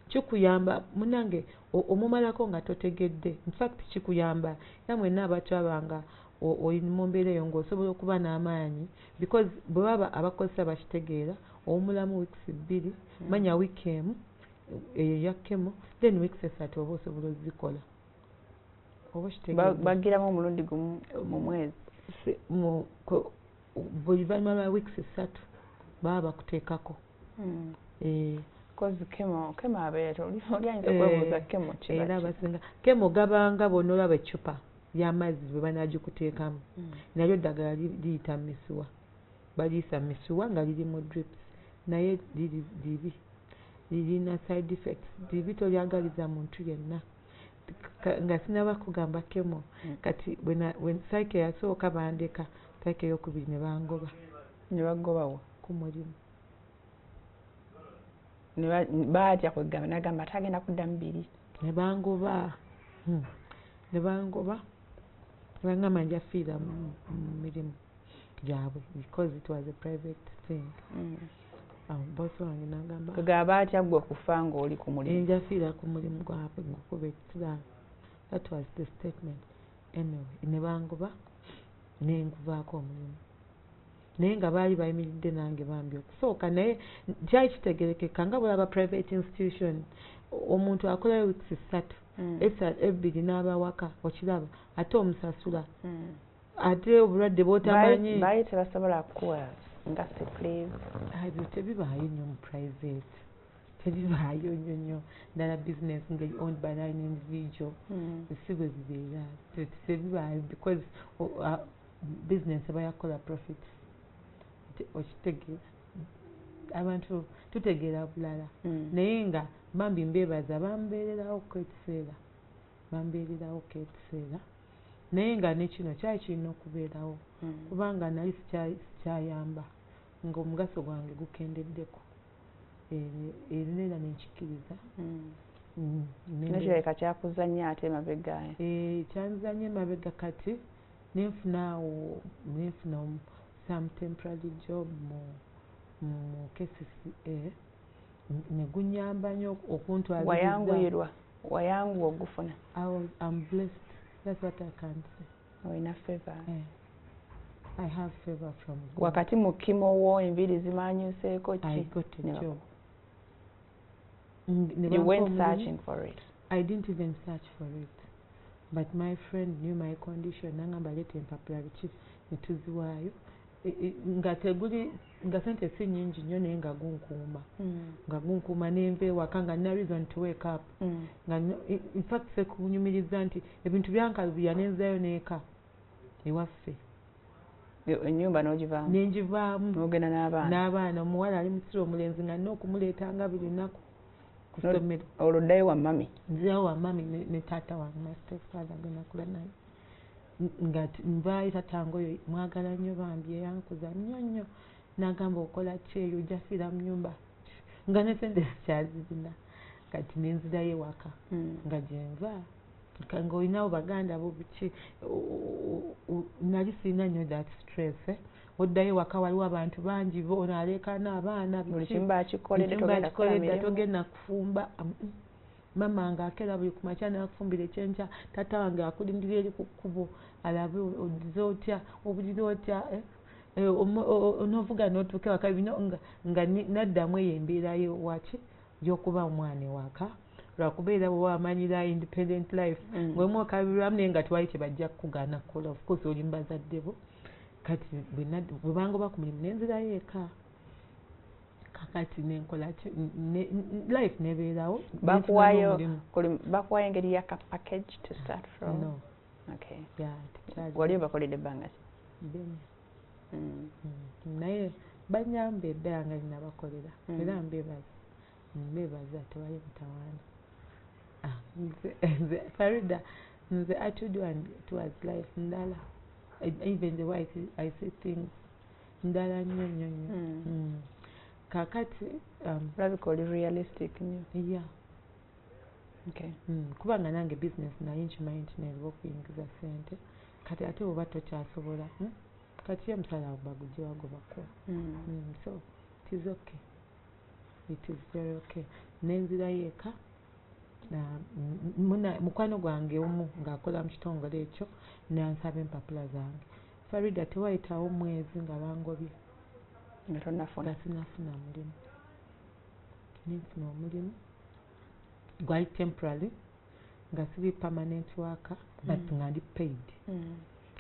kikuyamba, munange, omumalako nga totegedde. In fact kikuyamba era mwenna abatwaba nga oli mu mbeera eyo, ng'osobola okuba n'amaanyi, because bwe baba abakozesa bakitegeera, owummulamu weeks 2, manya wiiki 1 eyo eya chemo, then weeks 3 oba osobola ozikola, oba okitegedde. Bagiramu omulundi gumu mu mwezi? Buli luvannyuma lwa weeks 3 baba bakuteekako. Kozi chemo abeera oli ayinza okwebuuza chemo kiba Era ki? Abasinga chemo gabanga bw'onoolaba eccupa y'amazzi bwe banagikuteekamu, nalyo ddagala liyita mu misuwa, baliyisa mu misuwa nga liri mu drips, naye liri libi, lirina side effects, libi, tolyagaliza muntu yenna. Nga sinaba kugamba chemo, kati bwe cycle yasooka bandeka, cycle eyokubiri ne bangoba. Ne bagobawo? Ku mulimu. Ne baatya kwegamba nagamba ate agenda kuddamu biri. Ne bangoba, Ne bangoba, ne bangamba nja fiira mu mirimu gyabwe because it was a private thing. Awo boss wange n'agamba Kwegamba baatya ggwe kufa ng'oli ku mulimu. Nja fiira ku mulimu gwabwe ngukuba ekisiraani. That was the statement. Anyway, ne bangoba ne nkuvaako omulimu, naye nga baali bayimiridde nange bambi okusooka, naye kyali kitegerekeka nga bwolaba private institution, omuntu akolayo weeks 3, 2 n'aba waka, okiraba, ate omusasula, ate obulwadde bw'otamanyi. Baali tebasobola kukuwa nga sick leave? Ebyo tebibaayo nnyo mu private, tebibaayo nnyo nnyo, ddala business nga owned by an individual, si bwe bibeera, tebibaayo because business eba yakukola profits. Okitegeera, abantu tutegeera bulala, naye nga bambi mbeebaza, bambeererawo ekiseera, bambeererawo ekiseera, naye nga ne kino kyali kirina okubeerawo, kubanga nali sikyayamba, ng'omugaso gwange gukendeddeko, era neera nenkikkiriza. Nekirabika kyakuzza nnyo ate emabega. Kyanzza nnyo emabega. Kati nenfuna awo, nenfuna some temporary job mu KCCA, ne gunyamba nnyo okuntwaliriza. Wayanguyirwa, wayanguwa ogufuna? I'm blessed, that's what I can say. Olina favor. I have favor from God. Wakati mu chemo wo enviiri zimanyuseeko ki? I got a job. You went searching for it? I didn't even search for it, but my friend knew my condition, nangamba leeta empapula biki, ne tuziwaayo, nga teguli, nga sente si nnyingi nnyo, naye nga gunkuuma, nga gunkuuma nenva ewaka nga nina reason to wake up, nga in fact sekunyumiriza nti ebintu byankalubira, nenzaayo n'eka ewaffe. Ennyumba n'ogivaamu? Nenjivaamu. N'ogenda n'abaana? N'abaana, omuwala ali musiro, omulenzi nga nina okumuleetanga buli lunaku. Ku ssomero. Olwo ddayo wa mami? Nzirayo wa mami ne taata wange, my step father gwe nakula naye. Nga nvaayo, taata wange oyo mwagala nnyo bambi, eyankuza nnyo nnyo, n'agamba, "Okola ki eyo? Ojja fiira mu nnyumba," nga ne sente sikyazirina. Kati nenzirayo ewaka nga gyenva, ng'olinawo baganda bo biki, nali sirina nnyo that stress, eh. Oddayo ewaka, waliwo abantu bangi, ono aleekaana abaana. Buli kimu bakikoledde, togenda kukola mirimu. Togenda kufumba. Mama nga akeera buli kumakya n'akufumbira ekyenkya, taata wange akulindira eri ku kkubo alabe odize otya, obulira otya, eh? Eh, onoovuga n'otuuka ewaka bino nga naddamu eyo embeera yo waki y'okuba omwana ewaka, lwakubeera bwe wamanyira independent life, ng'omu okabirwamu, naye nga tewali kye bajja kukugaana kukola. Of course oli mu bazadde bo. Kati bwe bangoba ku mulimu, nenzirayo eka. Kakati nenkola ki? Life nebeerawo. Bakuwaayo bakuwaayo engeri ya ka package to start from? No. Okay. Yeah, tekyali. Wali obakoledde ebbanga ki? Ddene. Naye banyamba eddala nga linabakolera. Era mbebaza, mbebaza, tewali mutawaana. Ah, nze Farida, nze attitude and towards life ndala, even the way I see things ndala nnyo nnyo nnyo. Kakati Olabika oli realistic nnyo. Yeah. Okay. Kubanga nange business naye nkimanyi nti nerwa okuyingiza sente. Kati ate oba tokyasobola, Kati ye omusala bagujje wagobakuwa. So it is okay, it is very okay. Nenzirayo eka, mukwano gwange omu ng'akola mu kitongole ekyo nansaba empapula zange. Farida, tewayitawo mwezi nga bangobye. Nga tonnafuna? Nga sinafuna mulimu. Nenfuna omulimu, gwali temporary, nga siri permanent worker, but nga ndi paid.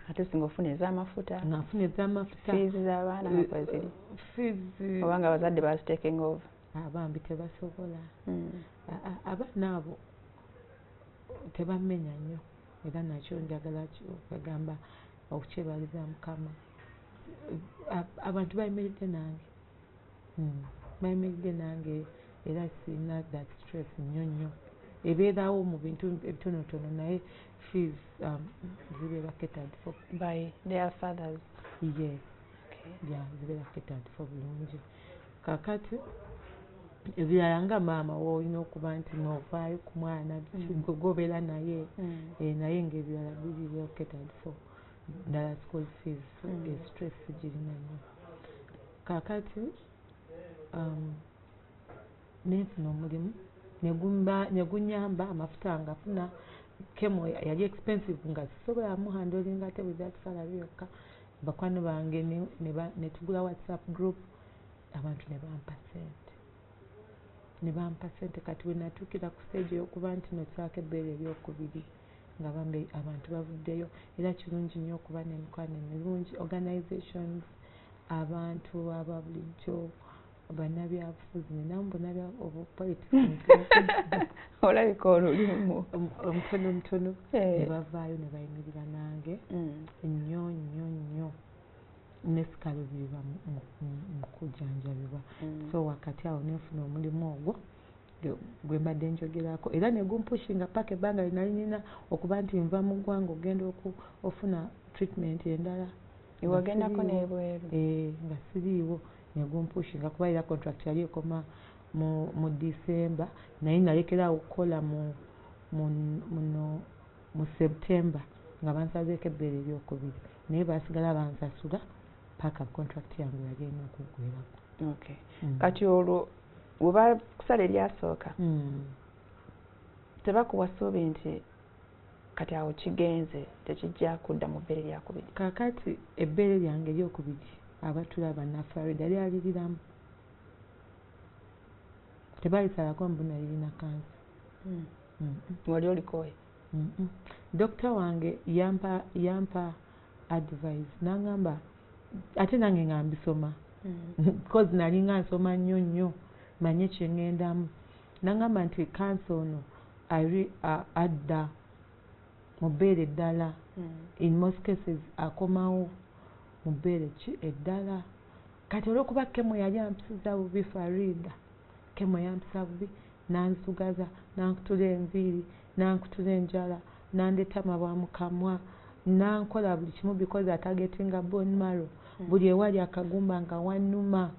Ate singa ofuna ez'amafuta? Nga nfuna ez'amafuta. Fees z'abaana nga kweziri? Fees. Obanga abazadde bazitaking over? Abambi tebasobola. Abaana abo tebamenya nnyo, era nakyo njagala okugamba okukyebaliza Mukama. Abantu bayimiridde nange, bayimiridde nange, era sirina that stress nnyo nnyo. Ebeerawo mu bintu ebitonotono, naye fees zibeera catered for. By their fathers? Yes. Okay. Yeah, zibeera catered for bulungi. Kakati ebirala nga maama woolina okuba nti novaayo ku mwana, gobeera naye. Eh, naye ng'ebirala biri well catered for, ddala school fees. Stress sigirina nnyo. Kakati nenfuna omulimu ne gunyamba amafuta ngafuna. Chemo yali expensive, nga sisobola muhandlinga ate without salary yokka. Bakwano bange ne tugula WhatsApp group, abantu ne bampa sente, ne bampa sente. Kati we natuukira ku stage ey'okuba nti nosaako ebbeere eryokubiri, nga bambi abantu bavuddeyo. Era kirungi nnyo okuba n'emikwano emirungi, organizations, abantu aba bulijjo, bannabyabufuzi, ninamu bannabya obupolitics. Olabika olulimu. Omutono mutono. Ne bavaayo ne bayimirira nange nnyo nnyo nnyo, nesikalubirwa mu kujjanjabibwa. So wakati awo nenfuna omulimu ogwo gwe mbadde njogerako, era ne gumpushinga paka ebbanga lye nali nina okuba nti nva mu ggwanga ogenda ofuna treatment endala. Nga Wagendako siriiwo. N'ebweru? Eh, nga siriiwo, ne gumpushinga kuba era contract yali ekoma mu December, naye nalekerawo okukola mu September nga bansazeeko ebbeere eryokubiri, naye basigala bansasula paka contract yange yali erina okuggwerako. Okay. Kati olwo bwe bakusala eryasooka, tebakuwa ssuubi nti kati awo kigenze, tekijja kudda mu bbeere lyakubiri? Kaakati ebbeere lyange eryokubiri, abatulaba nafarida, lyali liramu, tebalisalako mbu nalirina kansa. Wali olikooye? Dokita wange yampa advice, nangamba, ate nange nga mbisoma, because nali nga nsoma nnyo nnyo manye kyeŋŋendamu, nangamba nti kansa ono adda mu bbeere eddala. In most cases akomawo mu bbeere ki eddala. Kati olwokuba chemo yali ampisiza bubi, Farida, chemo yampisa bubi. Nanzugaza, nankutula enviiri, nankutula enjala, nandeta amabwa mu kamwa, nankola buli kimu because atargetinga bone marrow. Buli ewali akagumba nga wannuma,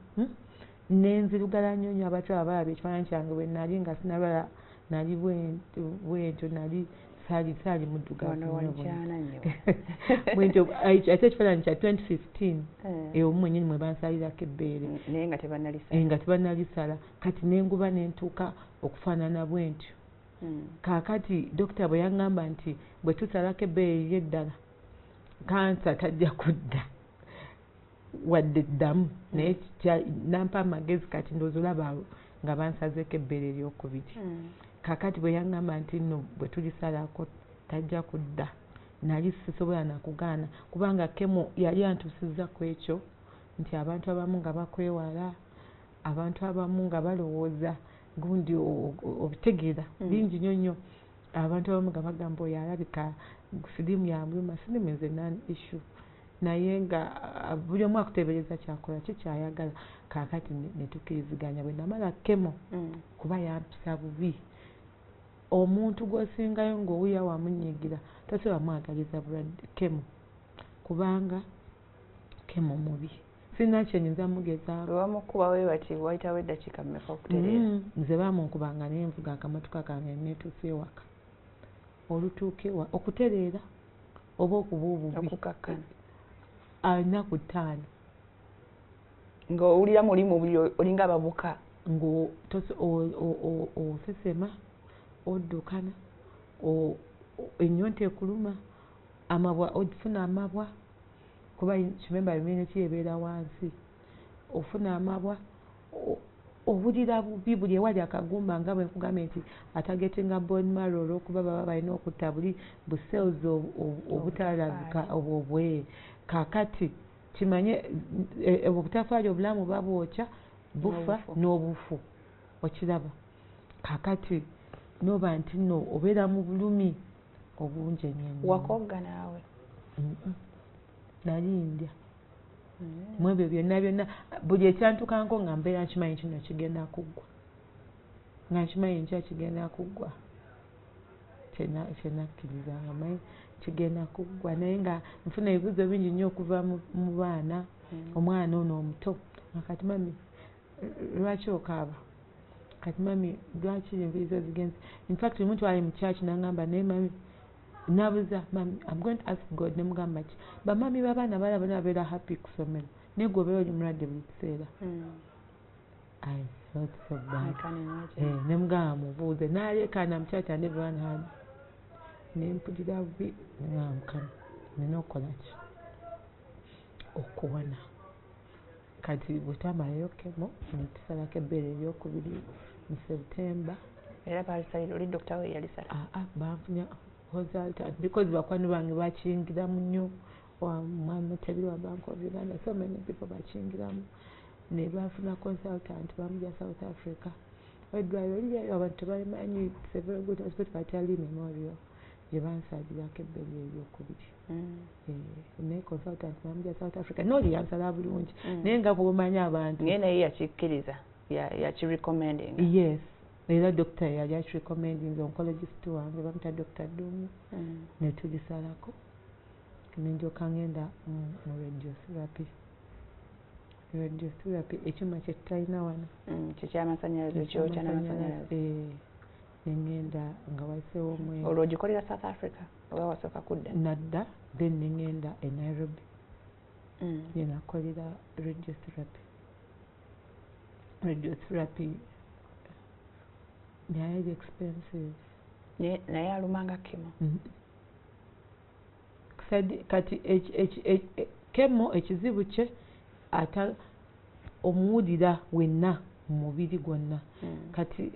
Nenzirugala nnyo nnyo. Abatulaba balaba ekifaananyi kyange bwe nali nga sinalwala, nali bwentyo, nali saali muddugavu. Wano wali kyana nnyo. Bwentyo, ate ekifaananyi kya 2015, ewo mwennyini mwe bansalirako ebbeere. Naye nga tebannalisala. Nga tebannalisala. Kati nenguba nentuuka okufaanana bwentyo. Kaakati dokita bwe yaŋŋamba nti bwe tusalako ebbeere eriri eddala, kansa tajja kudda wadde ddamu, naye nampa amagezi. Kati ndowooza olaba nga bansazeeko ebbeere eryokubiri. Kaakati bwe yaŋŋamba nti nno bwe tulisalako tajja kudda, nali sisobola nakugaana, kubanga chemo yali antuusizza ku ekyo nti abantu abamu nga bakwewala, abantu abamu nga balowooza gundi obitegeera bingi nnyo nnyo. Abantu abamu nga bagamba oyo alabika siriimu yamuluma. Siriimu nze non issue, naye nga buli omu akuteebereza kyakola ki kyayagala. Kaakati ne tukkiriziganya. Bwe namala chemo, kuba yampisa bubi, omuntu gw'osingayo ng'owulira wamunyiigira tosobola mwagaliza bulwadde chemo, kubanga chemo mubi, sirina kyenyinza mugezaako. Bwe bamukuba we bati, wayitawo eddakiika mmeka okutereera? Nze baamunkubanga naye nvuga akamotoka kange neetuusa ewaka. Olutuuka ewa okutereera oba okuba obubi? Okukakkana. Ennaku 5. Ng'owulira muli mubiri olinga ababuka. Ng'osesema, oddukana, ennyonta ekuluma, amabwa, ofuna amabwa, kuba kimemba immunity ebeera wansi, ofuna amabwa, owulira bubi buli ewali akagumba, nga bwe nkugambye nti atargetinga bone marrow, olw'okuba baba balina okutta buli bu cells obutalabika obwo bwe. Kaakati kimanye obutafaali obulamu babwokya bufa n'obufu, okiraba. Kaakati noba nti nno obeera mu bulumi obungi ennyo ennyo. Wakogga naawe? Nali ndya. Mu ebyo byonna byonna, buli ekyantukanko nga mbeera nkimanyi kino kigenda kuggwa, nga nkimanyi nkya kigenda kuggwa. Kyenakkiriza nga manyi kigenda kuggwa, naye nga nfuna ebibuuzo bingi nnyo okuva mu baana. Omwana ono omuto nga kati, "Mummy, lwaki okaaba? Kati mummy, lwaki enviiri zo zigenze?" Infact omuntu ali mu church nangamba, "Naye mummy," nabuza, "Mummy, I'm going to ask God." Nemugamba ki, bamami b'abaana bala bonna babeera happy ku ssomero, naye gwe obeera oli mulwadde buli kiseera. I felt so bad. Nemugamba mubuuze, naleekaana mu church and everyone had, nempulira bubi. Nga Mukama, nina okukola ki okuwona? Kati bwe twamalayo chemo netusalako ebbeere eryokubiri mu September. Era balisalira oli dokita we yalisala? Aa, banfunya consultant because bakwano bange bakiyingiramu nnyo, mwami Mutebi wa Bank of Uganda, so many people bakiyingiramu, ne bafuna consultant bamugya South Africa. Eddwaliro liryayo abantu tebalimanyi, it's a very good hospital, kati Ali Memorial gye bansalirako ebbeere eryokubiri. Naye consultant bamugya South Africa, nooli yansala bulungi, naye nga bwomanyi abantu. Naye naye yakikkiriza, yakirecommendinga? Yes, era dokita yali akirecommendinze, oncologist wange bamuta Dr. Dungu. Netulisalako nendyoka ngenda mu radiotherapy. Radiotherapy ekyuma kyetutalina wano. Kyekyamasanyalaze, ekyokya n'amasanyalaze. Nengenda nga wayiseewo omwezi. Olwo ogikolera South Africa oba wasooka kudda? Nadda, then nengenda e Nairobi, gyenakolera radiotherapy. Radiotherapy naye eri expensive. Naye alumanga chemo? Kati chemo ekizibu kye ata omuwulira wenna mu mubiri gwonna. Kati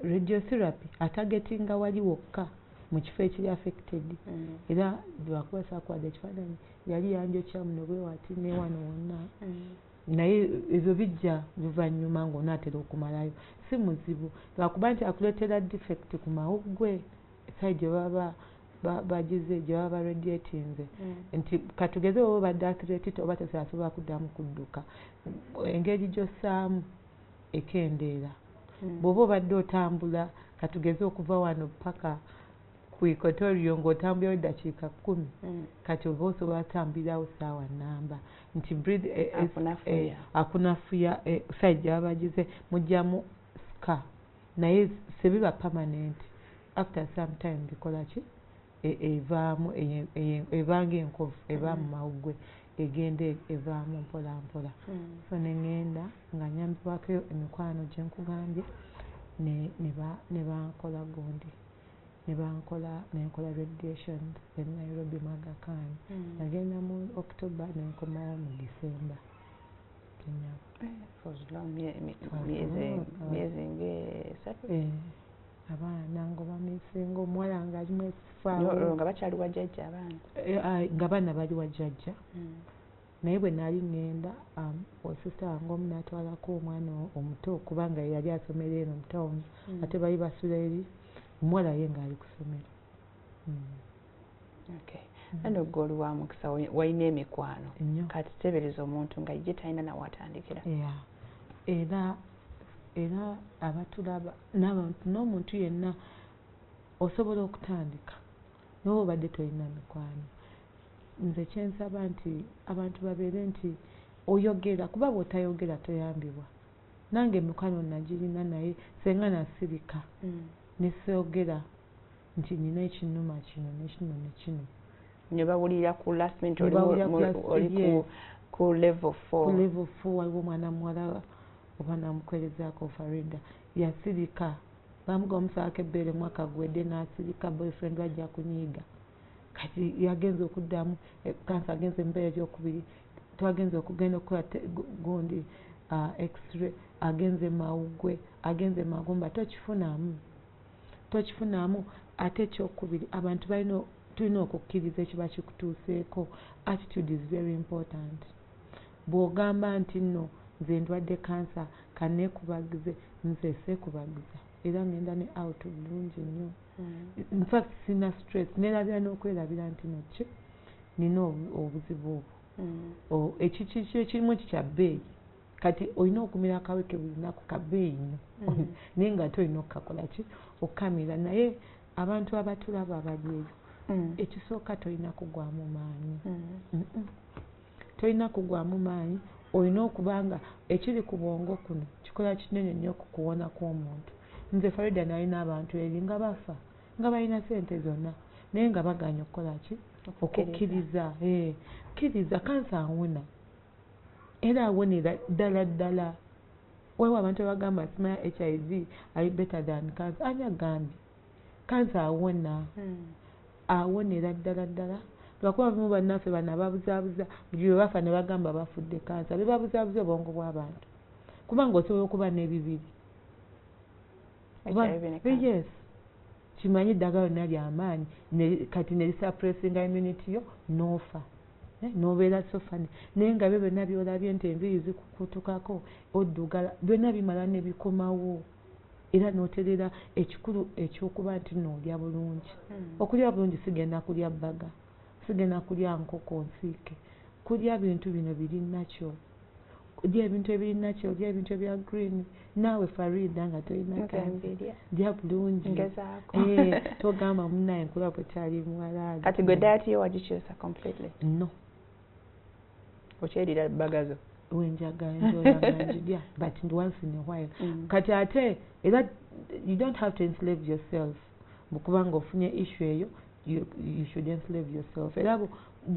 radiotherapy atargetinga wali wokka mu kifo ekiri affected. Era lwakuba saakuwadde ekifaananyi, yali yanjokya muno bwe wati ne wano wonna. Naye ebyo bijja luvannyuma ng'onaatera okumalayo, si muzibu, lwakuba nti akuleetera defect ku mawuggwe side gye baba bagize, gye baba baradiatinze. Nti katugeze oba obadde athlete oba tosobola kuddamu kudduka, engeri gy'ossaamu ekendeera. Bw'oba obadde otambula, katugeze okuva wano paka ku Equatoria, ng'otambulayo eddakiika 10, kati oba osobola tambulirawo ssaawa nnamba, nti Akunafuya. Akunafuya side gyabagize mugyamu scar, naye sebiba permanent. After some time bikola ki, evaamu, ebanga enkovu eba mu mawuggwe, egenda evaamu mpola mpola. So ne ŋŋenda nga nyambibwako emikwano gye nkugambye, ne bankola gundi, ne bankola, nenkola radiation e Nairobi mu Aga Khan. Nagenda mu October, nenkomawo mu December. For long, myezi ng'esatu. Abaana nga bamisinga, omuwala nga ali mwesifa. Nga bakyali wa jjajja abaana? Nga baana bali wa jjajja. Naye bwe nali ŋŋenda, osista wange omu n'atwalako omwana omuto, kubanga yali asomera eno mu tawuni, ate bali basula eri, omuwala ye ng'ali ku ssomero. Okay. Eno gwe oli wa mukisa, walina emikwano. Nnyo. Kati teebereza omuntu nga ye talina nawatandikira. Yeah. Era abatulaba n'abantu n'omuntu yenna osobola okutandika n'oba obadde tolina mikwano. Nze kyensaba nti abantu babeere nti oyogera, kuba bw'otayogera toyambibwa. Nange emikwano nagirina, naye senga nasirika ne soogera nti nina ekinnuma kino ne kino ne kino. Ne bawulira ku last minute Ne bawulira ku last oli yes. ku level 4. Ku level 4 waliwo omwana muwala oba namukolezaako Farida, yasirika, bamuga omusaako ebbeere mwaka gwedde n'asirika, boyfriend wajja kunyiiga. Kati yagenze okuddamu kansa, agenze mu bbeere eryokubiri, twagenze okugenda okukola gundi, x-ray, agenze mawuggwe, agenze magumba, tokifunamu, tokifunamu. Ate ekyokubiri, abantu tulina okukkiriza ekiba kikutuuseeko. Attitude is very important. Bw'ogamba nti nno nze ndwadde kansa, kanneekubagize, nze seekubagiza, era ngenda ne out bulungi nnyo. In fact sina stress, neerabira n'okwerabira nti no ki nina obuzibu obwo. Ekiki ekirimu kikya bbeeyi, kati olina okumira akaweke buli lunaku, ka bbeeyi nnyo, naye nga ate olina okukakola ki, okukamira. Naye abantu abatulaba abali eyo, ekisooka tolina kugwamu maanyi. Tolina kugwamu maanyi, olina okuba nga ekiri ku bwongo kuno kikola kinene nnyo ku kuwona kw'omuntu. Nze Farida nalina abantu eri nga bafa nga balina ssente zonna, naye nga bagaanye okukola ki, okukkiriza. Kkiriza, kansa awona, era awonera ddala ddala. Waliwo abantu abagamba simanya HIV ali better than cancer. Ani agambye kansa awona? Awonera ddala ddala, lwakuba bimu bannaffe bano ababuzaabuza, buli lwe bafa ne bagamba bafudde kansa, be babuzaabuza obwongo bw'abantu, kubanga osobola okuba n'ebibiri. HIV ne cancer. Yes, kimanyi eddagala lyonna lyamaanyi, kati ne lisuppressinga immunity yo, n'ofa. N'obeera so funny, naye nga byo byonna by'olabye nti enviiri zikukutukako, oddugala, byonna bimala ne bikomawo, era n'oterera. Ekikulu ekyokuba nti nno olya bulungi. Okulya bulungi, sigenda kulya burger, sigenda kulya nkoko nsiike, kulya bintu bino biri nakyo, lya ebintu ebiri nakyo, lya ebintu ebya green. Naawe Farida nga tolina Nze kansa, mbirya. Lya bulungi. Ngezaako. Togamba munnaye nkulaba bwekyali muwala. Kati gwe diet yo wagikyusa completely? No. Okyerira burger zo? Wenjagala njola nga njirya, but once in a while. Kati ate era you don't have to enslave yourself, kubanga ofunye issue eyo, you should enslave yourself. Era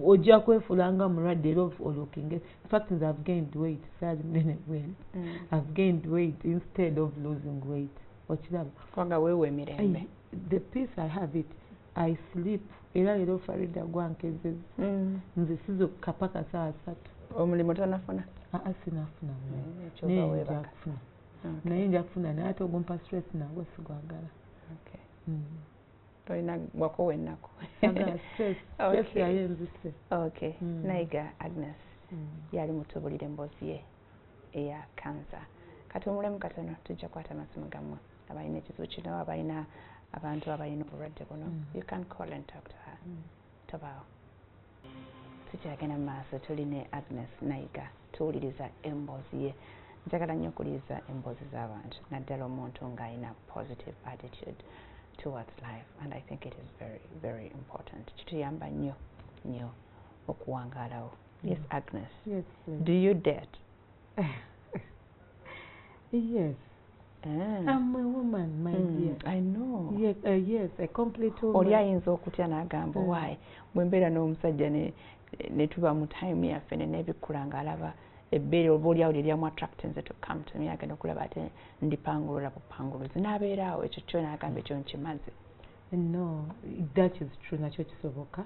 ojja kwefuula nga mulwadde era olookinge. In fact nze I've gained weight, saali munene bwenti. I've gained weight instead of losing weight, okiraba? Kubanga weewa emirembe. The peace I have it, I sleep. Era leero Farida gwankezeza. Nze sizuukuka paka 3:00. Omulimu tonafuna? Aa, sinafuna mulimu. Kyova Naye nja weebaka. kufuna. Naye nja kufuna, naye ate ogumpa stress nagwo sigwagala. Tolina wakowa ennaku. Sagala stress. Stress yayo enzise. Nayiga Agnes yali mutubulira emboozi ye eya kansa. Katuwummulemu katono, tujja kukwata amasimu gammwe abalina ekizibu kino, abalina abantu abalina obulwadde buno. You can call and talk to her. Tobaawo. Tukyagenda mu maaso, tuli ne Agnes Nayiga, tuwuliriza emboozi ye. Njagala nnyo okuliiza emboozi z'abantu, naddala omuntu ng'alina positive attitude towards life, and I think it is very, very important. Kituyamba nnyo nnyo okuwangaalawo. Yes, Agnes. Yes, please. Do you date? Yes. I'm a woman, my dear. I know. Yes, yes, a complete woman. Oli ayinza okutya n'agamba, "Why bwe mbeera n'omusajja ne tuba mu time yaffe ne neebikkula ng'alaba ebbeere oba oliawo lye lyamu attractinze to come to me, agenda okulaba ate ndipangulula bupanguluzi n'abeera awo, ekyo kyo n'agamba ekyo nkimaze." No, that is true, nakyo kisoboka,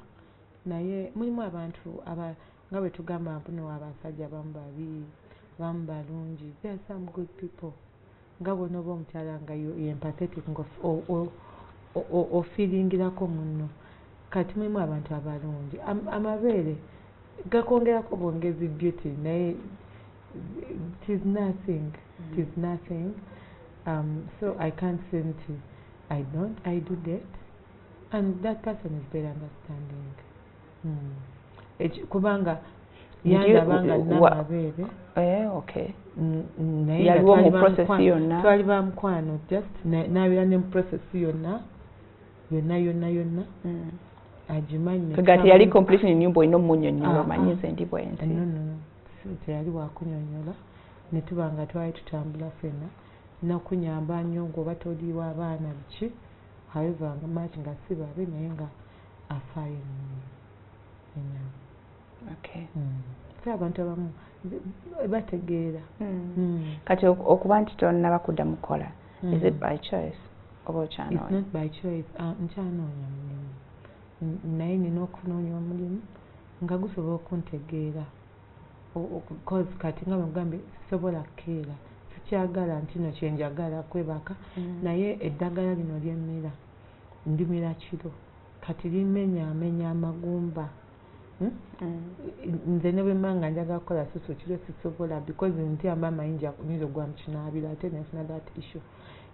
naye mulimu abantu aba nga bwe tugamba mpuno abasajja abamu babi, abamu balungi. There are some good people. Nga bw'onooba omukyala nga you empathetic, nga ofeelingirako munno. Kati mulimu abantu abalungi. Amabeere gakwongerako bwongezi beauty, naye it is nothing, it is nothing. So I can't say nti I don't. I do date, and that person is very understanding. Kubanga yandaba nga nina amabeere. Eh, okay. Naye nga Yaliwo mu twali ba process yonna? Twali ba mukwano, just nabeera ne mu process yonna yonna yonna yonna. Agimanyi. Kega teyali completely new, olina omunnyonnyola, Ah, omanyi ah. nze ndi bwe nti. No, si teyali wakunyonnyola. Ne tuba nga twali tutambula ffenna, nakunyamba nnyo ng'oba toliiwa abaana biki. However, nga much nga si babi, naye nga afaayo nnyo enyama. So abantu abamu bategeera. Kati okuba nti tonnaba kudda mukola, is it by choice oba It's okyanoonya? not by choice. Nkyanoonya mulimu. Naye nina okunoonya omulimu nga gusobola okuntegeera. 'Cause kati nga bwe sisobola kukeera, sikyagala nti no kyenjagala kwebaka. Naye eddagala lino lyemmira, ndimira kiro, kati limenyaamenya amagumba. Nze ne bwe mba nga njagala kukola susu kiro sisobola, because ntya mba amayinja nyinza okugwa mu kinaabiro ate nenfuna that issue.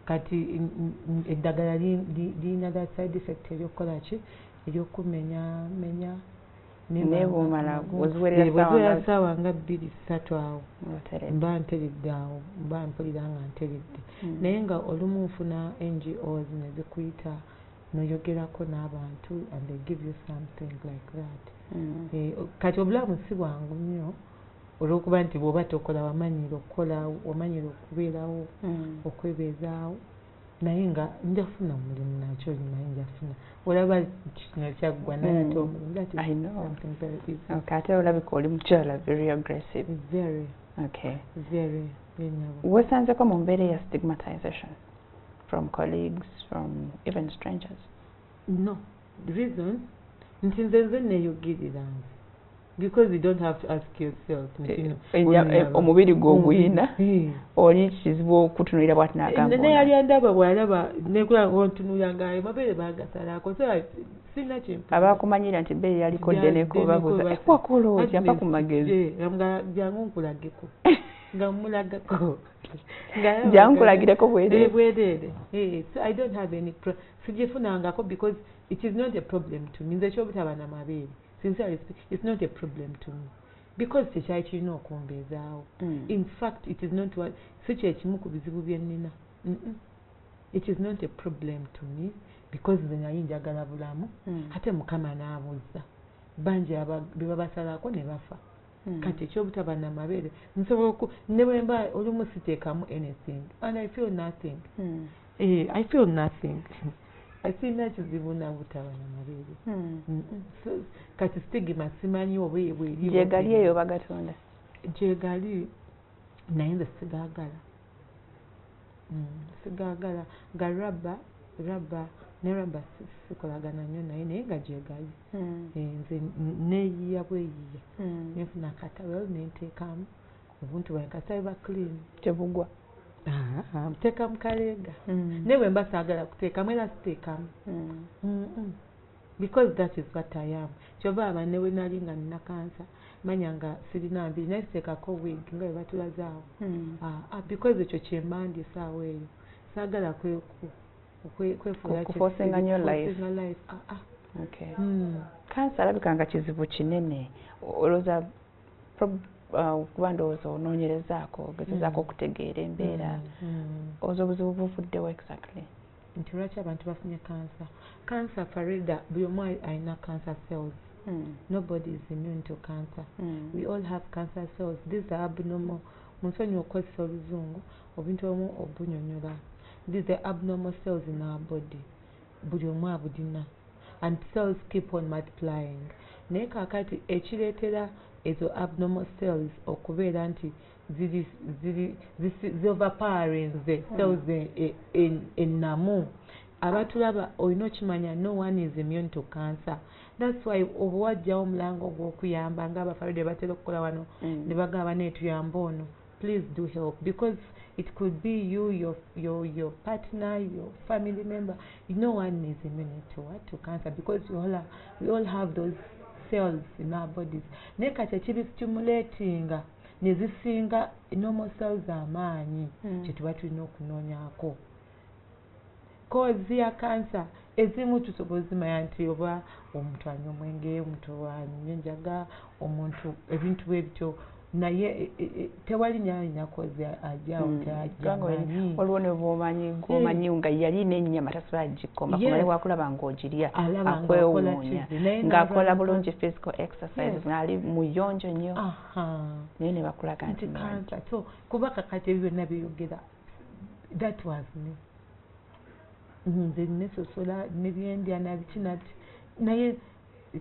Kati eddagala lirina that side effect eryokukola ki, eryokumenyamenya. Naye bw'omala bw'oziwerera bwe ssaawa ziwera ssaawa nga 2, 3 awo ng'oteredde. Mba nteredde awo, mba mpulira nga nteredde. Naye nga olumu nfuna NGOs ne zikuyita n'oyogerako n'abantu and they give you something like that. Eh, kati obulamu si bwangu nnyo olw'okuba nti bw'oba tokola, wamanyira okukola, wamanyira okubeerawo, okwebeezaawo. Naye nga nja kufuna omulimu, nakyo naye nja kufuna. Olaba kino kyaggwa, naye ate omulimu, that is I know. something very easy. Okay, ate olabika oli mukyala very aggressive. Very. Okay. Very, yenyabo. Wesanzeko mu mbeera eya stigmatization from colleagues, from even strangers? No, the reason nti nze neeyogerera nze, because you don't have to ask yourself nti no, Omubiri gwe oguyina, Eh. oli kizibu okutunuulira bwati n'agamba Naye yali andaba, bw'alaba nekula ontunulira nga amabeere bagasalako, so sirina kyempulira. Abakumanyira nti ebbeere yaliko ddeneko, babuuza, Ddenneko. "Wakola otya? Mpa ku magezi." Eh, nga jangu nkulageko, nga mulagako. Jangu nkulagireko bwereere. Eh, bwereere. Eh, so I don't have any sigifunangako because it is not a problem to me. Nze ekyobutaba na mabeere, sincerely it's not a problem to me because tekyali kirina okumbeezaawo. In fact, it is not what, si kyekimu ku bizibu bye nnina. It is not a problem to me because nze nali njagala bulamu. Ate Mukama n'abuzza bangi be babasalako ne bafa. Kati ekyobutaba namabeere, nsobola ne bwe mba olumu siteekamu anything and I feel nothing. Eh, I feel nothing. Sirina kizibu na butaba namabeere. So, kati stigma simanyi oba bweri. Gyegali eyo bagatonda? Gyegali, naye nze sigaagala. Sigaagala ga rubber, rubber ne rubber sikolagana nnyo naye, naye nga gyegali. Eh, nze neeyiya bweyiya, nenfuna akatawero nenteekamu obuntu bwange, kasita biba clean. Tebugwa? Nteeka mu kaleega. Naye bwe mba saagala kuteekamu, era siteekamu. Because that is what I am. Kyova aba ne bwe nali nga nina kansa, manya nga sirina nviiri, naye siteekako wig nga bwe batulazaawo. Ah, ah, because ekyo kyemba ndi essaawa eyo, saagala kwefuula Kuforcinga nnyo life. Kuforcinga life. Ah, ah. Okay. Kansa alabika nga kizibu kinene. Olowooza Kuba ndowooza onoonyerezaako, ogezezaako okutegeera embeera, oza obuzibu buvuddewo exactly? Nti lwaki abantu bafunye cancer? Cancer, Farida, buli omu alina cancer cells. Nobody is immune to cancer. We all have cancer cells. These are abnormal, munsonyiwe okukozesa oluzungu, obintu obumu obunyonyola. These are abnormal cells in our body. Buli omu abulina, and cells keep on multiplying. Naye kaakati ekireetera ezo abnormal cells okubeera nti ziri ziri zioverpowerinze cells ennamu, abatulaba olina okimanya, no one is immune to cancer. That's why oba wajjawo omulango gw'okuyamba ng'abafaride batera okukola wano, ne bagamba neetuyamba ono, please do help, because it could be you, your partner, your family member. No one is immune to what? To cancer, because we all have those cells in our bodies. Naye kati ekibistimulatinga ne zisinga normal cells amaanyi, kyetuba tulina okunoonyaako cause ya cancer. Ezimu tusobola ozimanya nti oba omuntu anywa omwenge, omuntu anywa enjaga, omuntu ebintu bwe bityo, naye tewali nyalina cause ajjawo. Kubanga waliwo ne bwomanyi gwomanyi nga yali n'ennyama tasobola gikoma, kumale wakulaba ng'ogirya, Alaba ng'akola akwewuunya, kizi, naye ng'akola n'alwala bulungi physical exercises, ng'ali muyonjo nnyo, naye ne bakulaga nti nti mulwadde. Cancer. So kuba kakati ebyo byonna byeyogera, that was me. Nze nesosola nebyendya nabiki nabiki, naye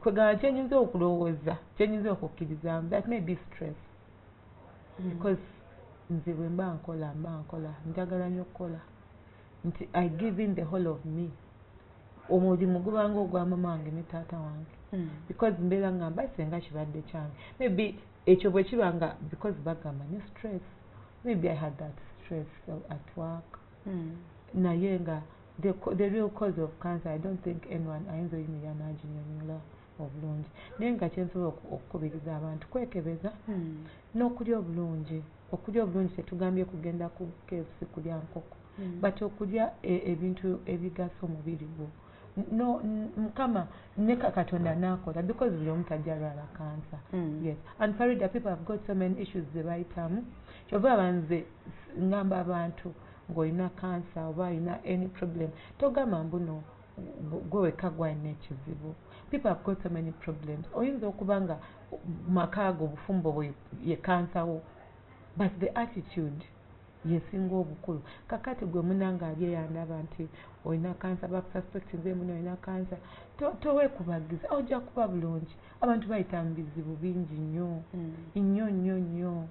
kwegamba kyenyinza okulowooza, kyenyinza okukkirizaamu, that may be stress, because nze bwe mba nkola, mba nkola, njagala nnyo okukola, nti I give in the whole of me. Omulimu gubanga ogwa mama wange ne taata wange, because mbeera ngamba senga kibadde kyange. Maybe ekyo bwe kiba nga because bagamba ne stress, maybe I had that stress at work. Naye nga the real cause of cancer, I don't think anyone ayinza oyimirira n'aginyonyola obulungi. Naye nga kyensobola okukubiriza abantu kwekebeza n'okulya obulungi. Okulya obulungi tetugambye kugenda ku KFC kulya nkoko, but okulya ebintu ebigasa omubiri gwo. No, Mukama ne Katonda n'akola, because buli omu tajja lwala cancer. Yes, and Farida, people have got so many issues ze bayitamu. Kyova aba nze ngamba abantu ng'olina cancer oba olina any problem, togamba mbuno gwe wekka gwalina ekizibu. People have got so many problems. Oyinza okuba nga maka go obufumbo bwe ye cancer wo, but the attitude yesinga obukulu. Kakati gwe munanga ali eyandaba nti olina kansa, bakususpect nze muno olina kansa, toweekubagiza, ojja kuba bulungi. Abantu bayita mu bizibu bingi nnyo nnyo nnyo nnyo.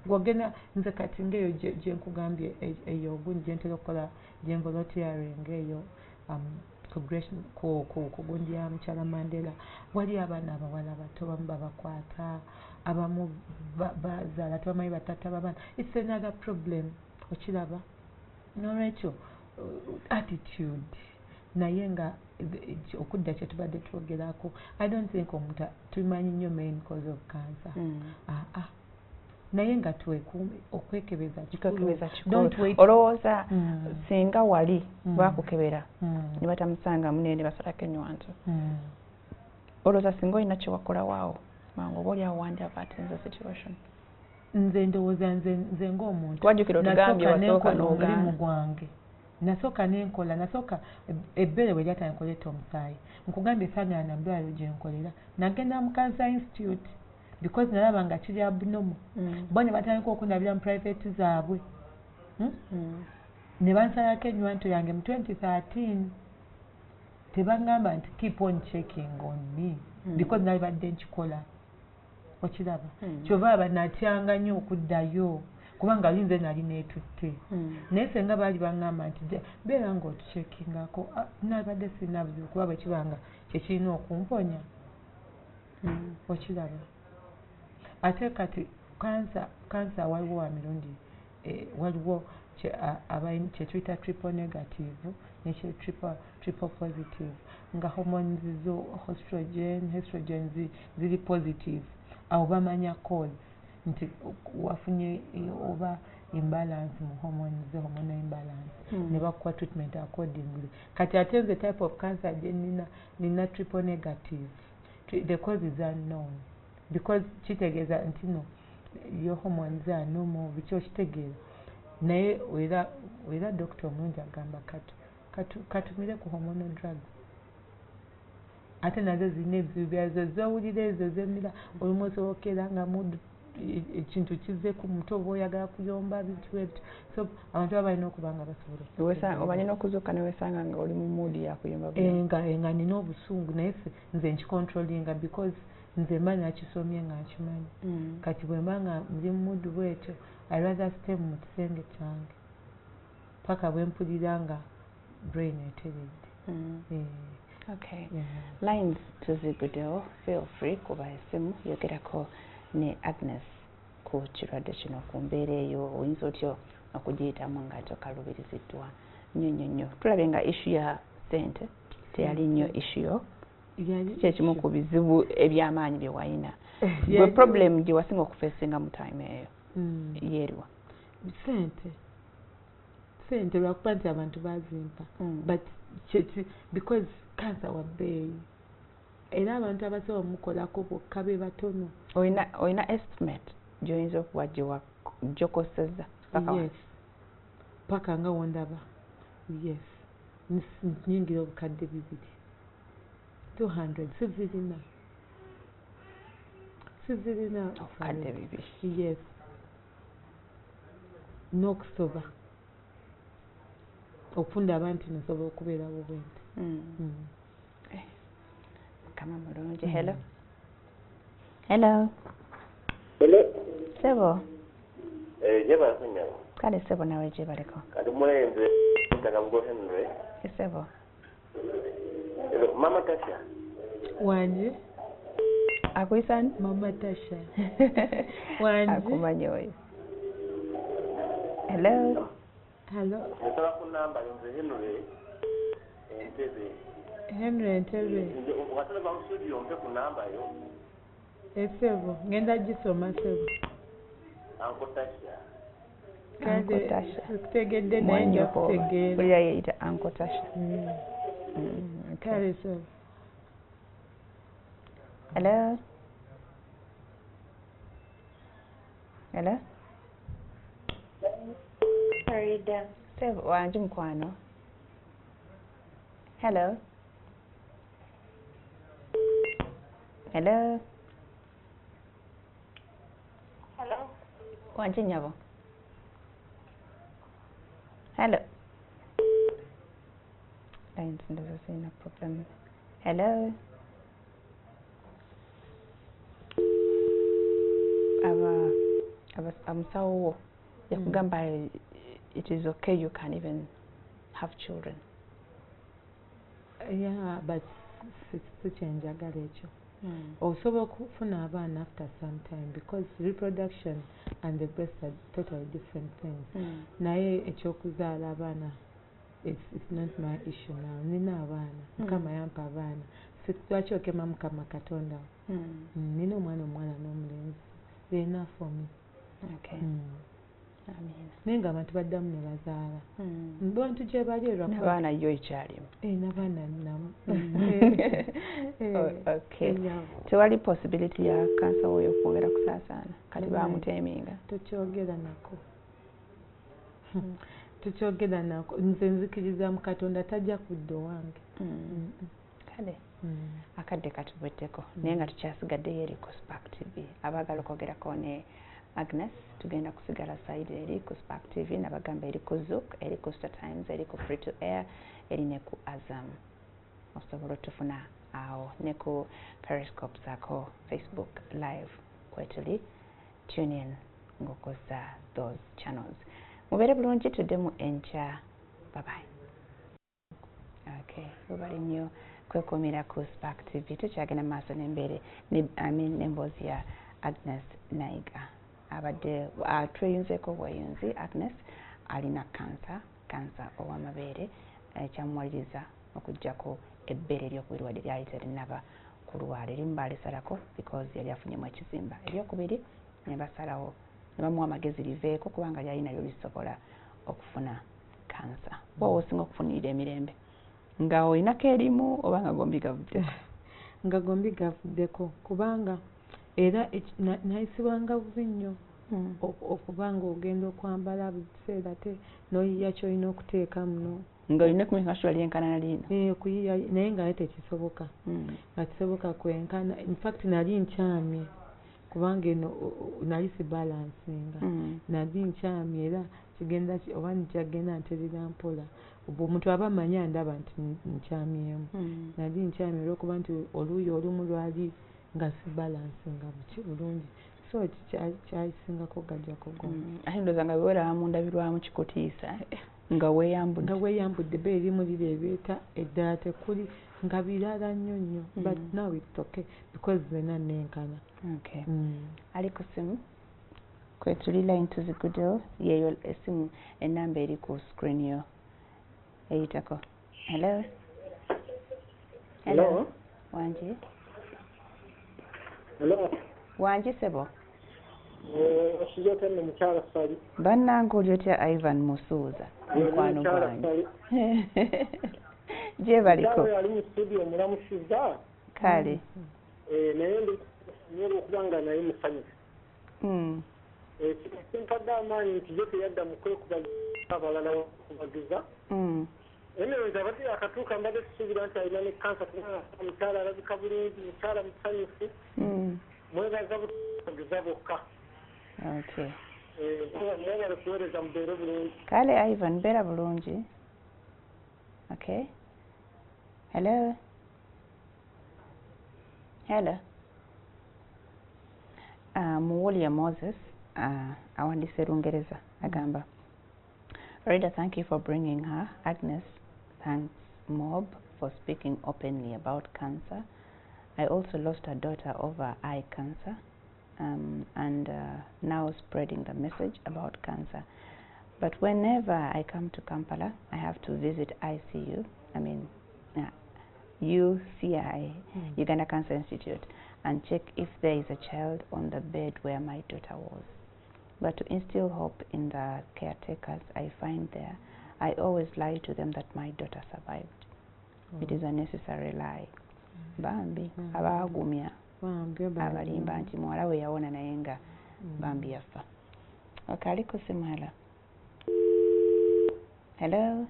Gwogenda nze kati ngaeyo gye nkugambye, eyo ogundi gye ntera okukola, gye volunteering eyo, ku gundi ya mukyala Mandela, wali abaana abawala bato bamu babakwata, abamu bazaala tebamanyi batata babaana. It's another problem, okiraba? Nolwekyo attitude. Naye nga okudda kyetubadde twogerako, I don't think omuntu tumanyi nnyo main cause of cancer. Ah, ah. Naye nga twekuume, okwekebeza kikulu. Okwekebeza kikulu. Don't wait. Olowooza singa wali bakukebera ne batamusangamu, naye ne basalako ennywanto, olowooza singa olina kyewakolawaawo mangu, oba oliawo wandi avertinze situation? Nze ndowooza nze ng'omuntu Wajjukira otugambye nasooka wasooka nenkola omulimu n'ogaana. gwange, nasooka nenkola, nasooka ebbere bwe lyatandika oleeta omusaayi, nkugambye saagala na ndwaliro gye nkolera, nagenda mu Cancer Institute because nalaba nga kiri abnormal. Bo ne batandika okundabira mu private zaabwe, Ne bansalako ennywanto yange mu 2013. Tebaŋŋamba nti keep on checking on me, because nalibadde nkikola, okiraba? Kyova aba natyanga nnyo okuddayo, kubanga linze nali neetutte. Naye senga baali baŋŋamba nti beera ng'otucheckingako, nabadde sirina buzibu, kuba bwe kiba nga kyekirina okumponya. Okiraba? Ate kati kansa waliwo wa mirundi, waliwo kye tuyita triple negative ne kye triple positive, nga hormones zo estrogen ziri positive. Awo bamanya cause nti wafunye oba imbalance mu hormones, hormonal imbalance, ne bakuwa treatment accordingly. Kati ate nze type of cancer gye nina, nina triple negative. The cause is unknown, because kitegeeza nti no Your hormones are normal, biki, okitegeera? Naye era doctor omulungi agamba katumire ku hormonal drugs, ate nazo zirina ebizibu byazo zowulira, ezo zemira olumu osobola nga mood ekintu kize ku mutwe, oba oyagala kuyomba, bintu ebyo. So abantu baba balina okuba nga basobola. Oba nina okuzuuka newesanga nga oli mu mood yakuyomba. Nga nina obusungu, naye nze nkicontrollinga because nze mba nakisomye nga nkimanyi. Kati bwe mba nga ndi mu mood bwetyo, I rather stay mu kisenge kyange paka bwe mpulira nga brain eteredde. Okay. Lines tuziguddewo, feel free kuba esimu, yogerako ne Agnes ku kirwadde kino, ku mbeera eyo oyinza otya okugiyitamu nga tokalubiriziddwa nnyo nnyo nnyo. Tulabye nga issue ya ssente teyali nnyo issue yo, kyekimu ku bizibu ebyamaanyi bye wayina. Gwe problem gye wasinga okufacinga mu time eyo yeeriwa? Sente, sente, lwakuba nti abantu bazimpa, but because cancer wa bbeeyi, era abantu abasobola omukolako bokka be batono. Olina estimate gy'oyinza okuwa gyokoseza? Yes, paka nga wondaba, yes, nyingira 200,000, 200, sizirina, sizirina. 200,000? Yes, n'okusoba okundaba nti nsobola okubeerawo bwenti. Mukama mulungi. Hello, hello. Hello. Sebo. Gyebaleko nnyabo. Kale sebo, nawe gyebaleko. Kati mulenze Mutakabugo Henry. Sebo. Hello, Mama Tasha. Wanje. Akuyisani? Mama Tasha. Wanje. Akumanyi oyo. Hello. Hello. Nsaba ku namba nze Henry Entebe. Henry Entebe. Watala ba studio mpe ku namba yo. Esebo, ngenda gisoma sebo. Uncle Tasha. Uncle Tasha. Kutegedde naye nja kutegeera. Buli yeyita Uncle Tasha. Kale sebo. Hello. Hello. Farida. Sebo, wanje mukwano. Hello. Hello. Hello. Wanje nyabo. Hello. Lines ndowooza zirina problem. Hello. Aba omusawo wo yakugamba it is okay, you can even have children? Yeah, but si kyenjagala ekyo. Osobola okufuna abaana after some time because reproduction and the breast are totally different things. Naye ekyokuzaala abaana, it's not my issue now. Nina abaana, Mukama yampa abaana. Lwaki okema Mukama Katonda? Nina omwana omuwala n'omulenzi. They're enough for me. Amina. Naye ng'abantu baddamu ne bazaala. Bantu gye bali. N'abaana yo ekyalimu. N'abaana nnamu. Okay, tewali possibility ya kansa oyo okwongera kusaasaana kati bamuteminga? Tokyogera nako, tokyogera nako. Nze nzikiriza mu Katonda, tajja kudda owange. Kale akadde katuweddeko, naye nga tukyasigaddeyo eri ku Spark TV. Abaagala okwogerako ne Agnes, tugenda kusigala side eri ku Spark TV. Nabagamba eri ku Zook, eri ku Star Times, eri ku Free to Air, eri ne ku Azam. Osobola otufuna awo ne ku Periscope saako Facebook Live kwetuli. Tune in ng'okozesa those channels. Mubeere bulungi, tuddemu enkya. Bye. Okay, webale nnyo kwekumira ku Spark TV. Tukyagenda mu maaso n'embeere, I mean, n'emboozi ya Agnes Naiga. Abadde tweyunzeeko bweyunzi. Agnes alina kansa, kansa ow'amabeere, ekyamuwaliriza okuggyako ebbeere eryokubiri, wadde lyali terinaba kulwala. Erimu baalisalako because yali afunyemu ekizimba. Eryokubiri ne basalawo ne bamuwa amagezi liveeko kubanga lyali nalyo lisobola okufuna kansa. Wowe osinga okufunirira emirembe nga olinako erimu oba nga gombi gavuddeko? Nga gombi gavuddeko, kubanga era nayisibwanga bubi nnyo. Okuba ng'ogenda okwambala buli kiseera ate n'oyiiya ky'olina okuteeka muno. Nga olina okumanya sure lyenkana na lino. Okuyiiya naye nga tekisoboka. Nga kisoboka kwenkana. In fact nali nkyamye kubanga eno nali sibalansinga. Nali nkyamye era kigenda oba nkyagenda nterera mpola. Omuntu aba amanyi andaba nti nkyamyemu. Nali nkyamye olw'okuba nti oluuyi olumu lwali nga sibalansinga buki bulungi. So kyasingako gajjako gonja. Ate ndowooza nga bwe weeraba mu ndabirwamu kikutiisa nga weeyambudde. Nga weeyambudde bba erimu lireebeeta eddala tekuli nga birala nnyo nnyo. But now it's okay because zenna nenkana. Okay. Ali ku ssimu kwetuli line tuziguddewo yeeyo essimu ennamba eri ku screen yo eyitako. Hello. Hello. Wangi. Hello. Wangi ssebo. Osijja otya nno mukyala Ssali? Bannange oli otya Ivan Musuuza mukwano gwange. Gyebaliko. Mukyala ali mu studio mulamusizza. Kale. Naye ndi olw'okuba nga naye musanyufu. Kimpadde amaanyi nti ye teyadda mu kwekubagiza abalala okubagiza. Anyways, abadde yakatuuka mbadde tusuubira nti alina ne kansa kubanga mukyala alabika bulungi, mukyala musanyufu. Mwebaza butagiza bokka. Okay. Mwebale kuweereza mubeere bulungi. Kale Ivan, beera bulungi. Okay. Hello. Hello. Muwulia Moses awandiise Lungereza agamba, Rita, thank you for bringing her. Agnes, thanks Mob for speaking openly about cancer. I also lost a daughter over eye cancer and now spreading the message about cancer. But whenever I come to Kampala, I have to visit ICU, I mean UCI, Uganda Cancer Institute, and check if there is a child on the bed where my daughter was. But to instill hope in the caretakers I find there, I always lie to them that my daughter survived. It is a necessary lie. Bambi, abaagumya, abalimba nti muwala we yawona naye nga bambi yafa. Okay, ali ku ssimu, hello. Hello.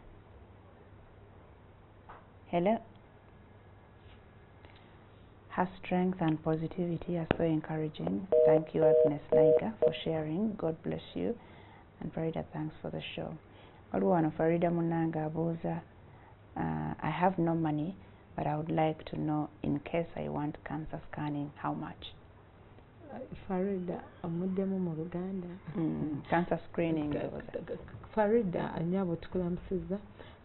Hello. Her strength and positivity are so encouraging. Thank you, Agnes Naiga, for sharing. God bless you. And Farida, thanks for the show. Waliwo wano Farida munnange abuuza, I have no money, but I would like to know in case I want cancer scanning, how much? Farida, omuddemu mu Luganda. Cancer screening. Farida, nnyabo tukulamusizza.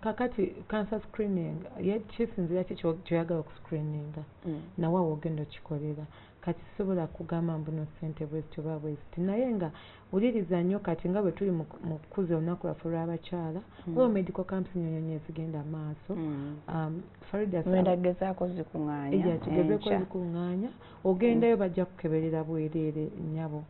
Kakati cancer screening ye kisinziira ki ky'oyagala okuscreeninga nawe awo ogenda okikolera. Kati sisobola kugamba mbu no ssente bwe ziti oba bwe ziti, naye nga wuliriza nnyo kati nga bwe tuli mu kukuza olunaku lwaffe olw'abakyala, waliwo medical camps nnyonyi ezigenda maaso. Farida, ngenda gezaako zikuŋŋaanya. Tugezeeko zikuŋŋaanya, ogendayo bajja kukeberera bwereere nnyabo.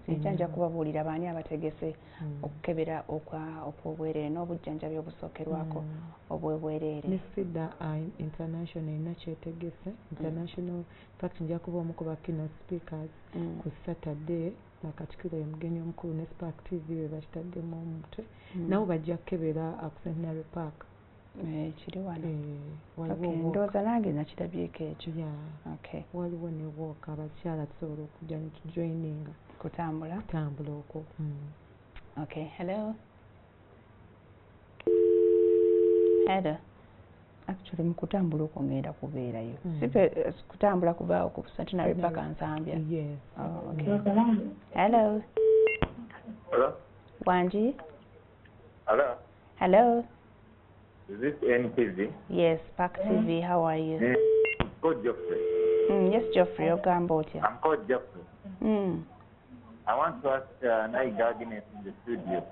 Enkya nja kubabuulira baani abategese okukebera okw'obwereere n'obujjanjabi obusookerwako obw'obwereere. Ne FIDA International erina kyetegese. International, in fact nja kuba omu ku ba keynote speakers ku Saturday, nga Katikkiro ye mugenyi omukulu ne Spark TV be bakitaddemu omutwe. Nabo bajja kukebera ku Centenary Park. Kiri wano. Ndowooza nange nakirabyeko ekyo. Okay. Waliwo ne walk, abakyala tusobola okujja ne tujoininga. Kutambula? Kutambula okwo. Okay, hello. Hello. Actually mu kutambula okwo ngenda kubeerayo. Sipe kutambula kubaawo ku Centenary Park Nsambya. Yes. Oh, okay. Hello. Hello. Wangi? Hello. Hello. Is this NTV? Yes, Park TV. How are you? I'm called Geoffrey. Yes, Geoffrey. Ogamba otya? I'm called Geoffrey. I want to ask Naiga Agnes in the studio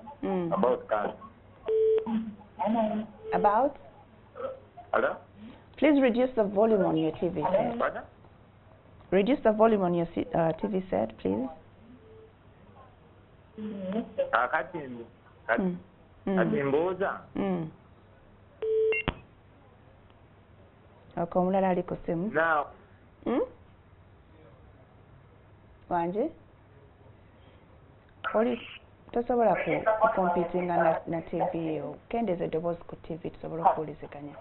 about cancer. About? Hello? Please reduce the volume on your TV set. Pardon? Reduce the volume on your TV set, please. Kati mbuuza. Okay, omulala ali ku ssimu. Now. Wangi? Oli tosobola ku competinga na TV yo. Kendeeza eddoboozi ku TV tusobole okuwuliziganya.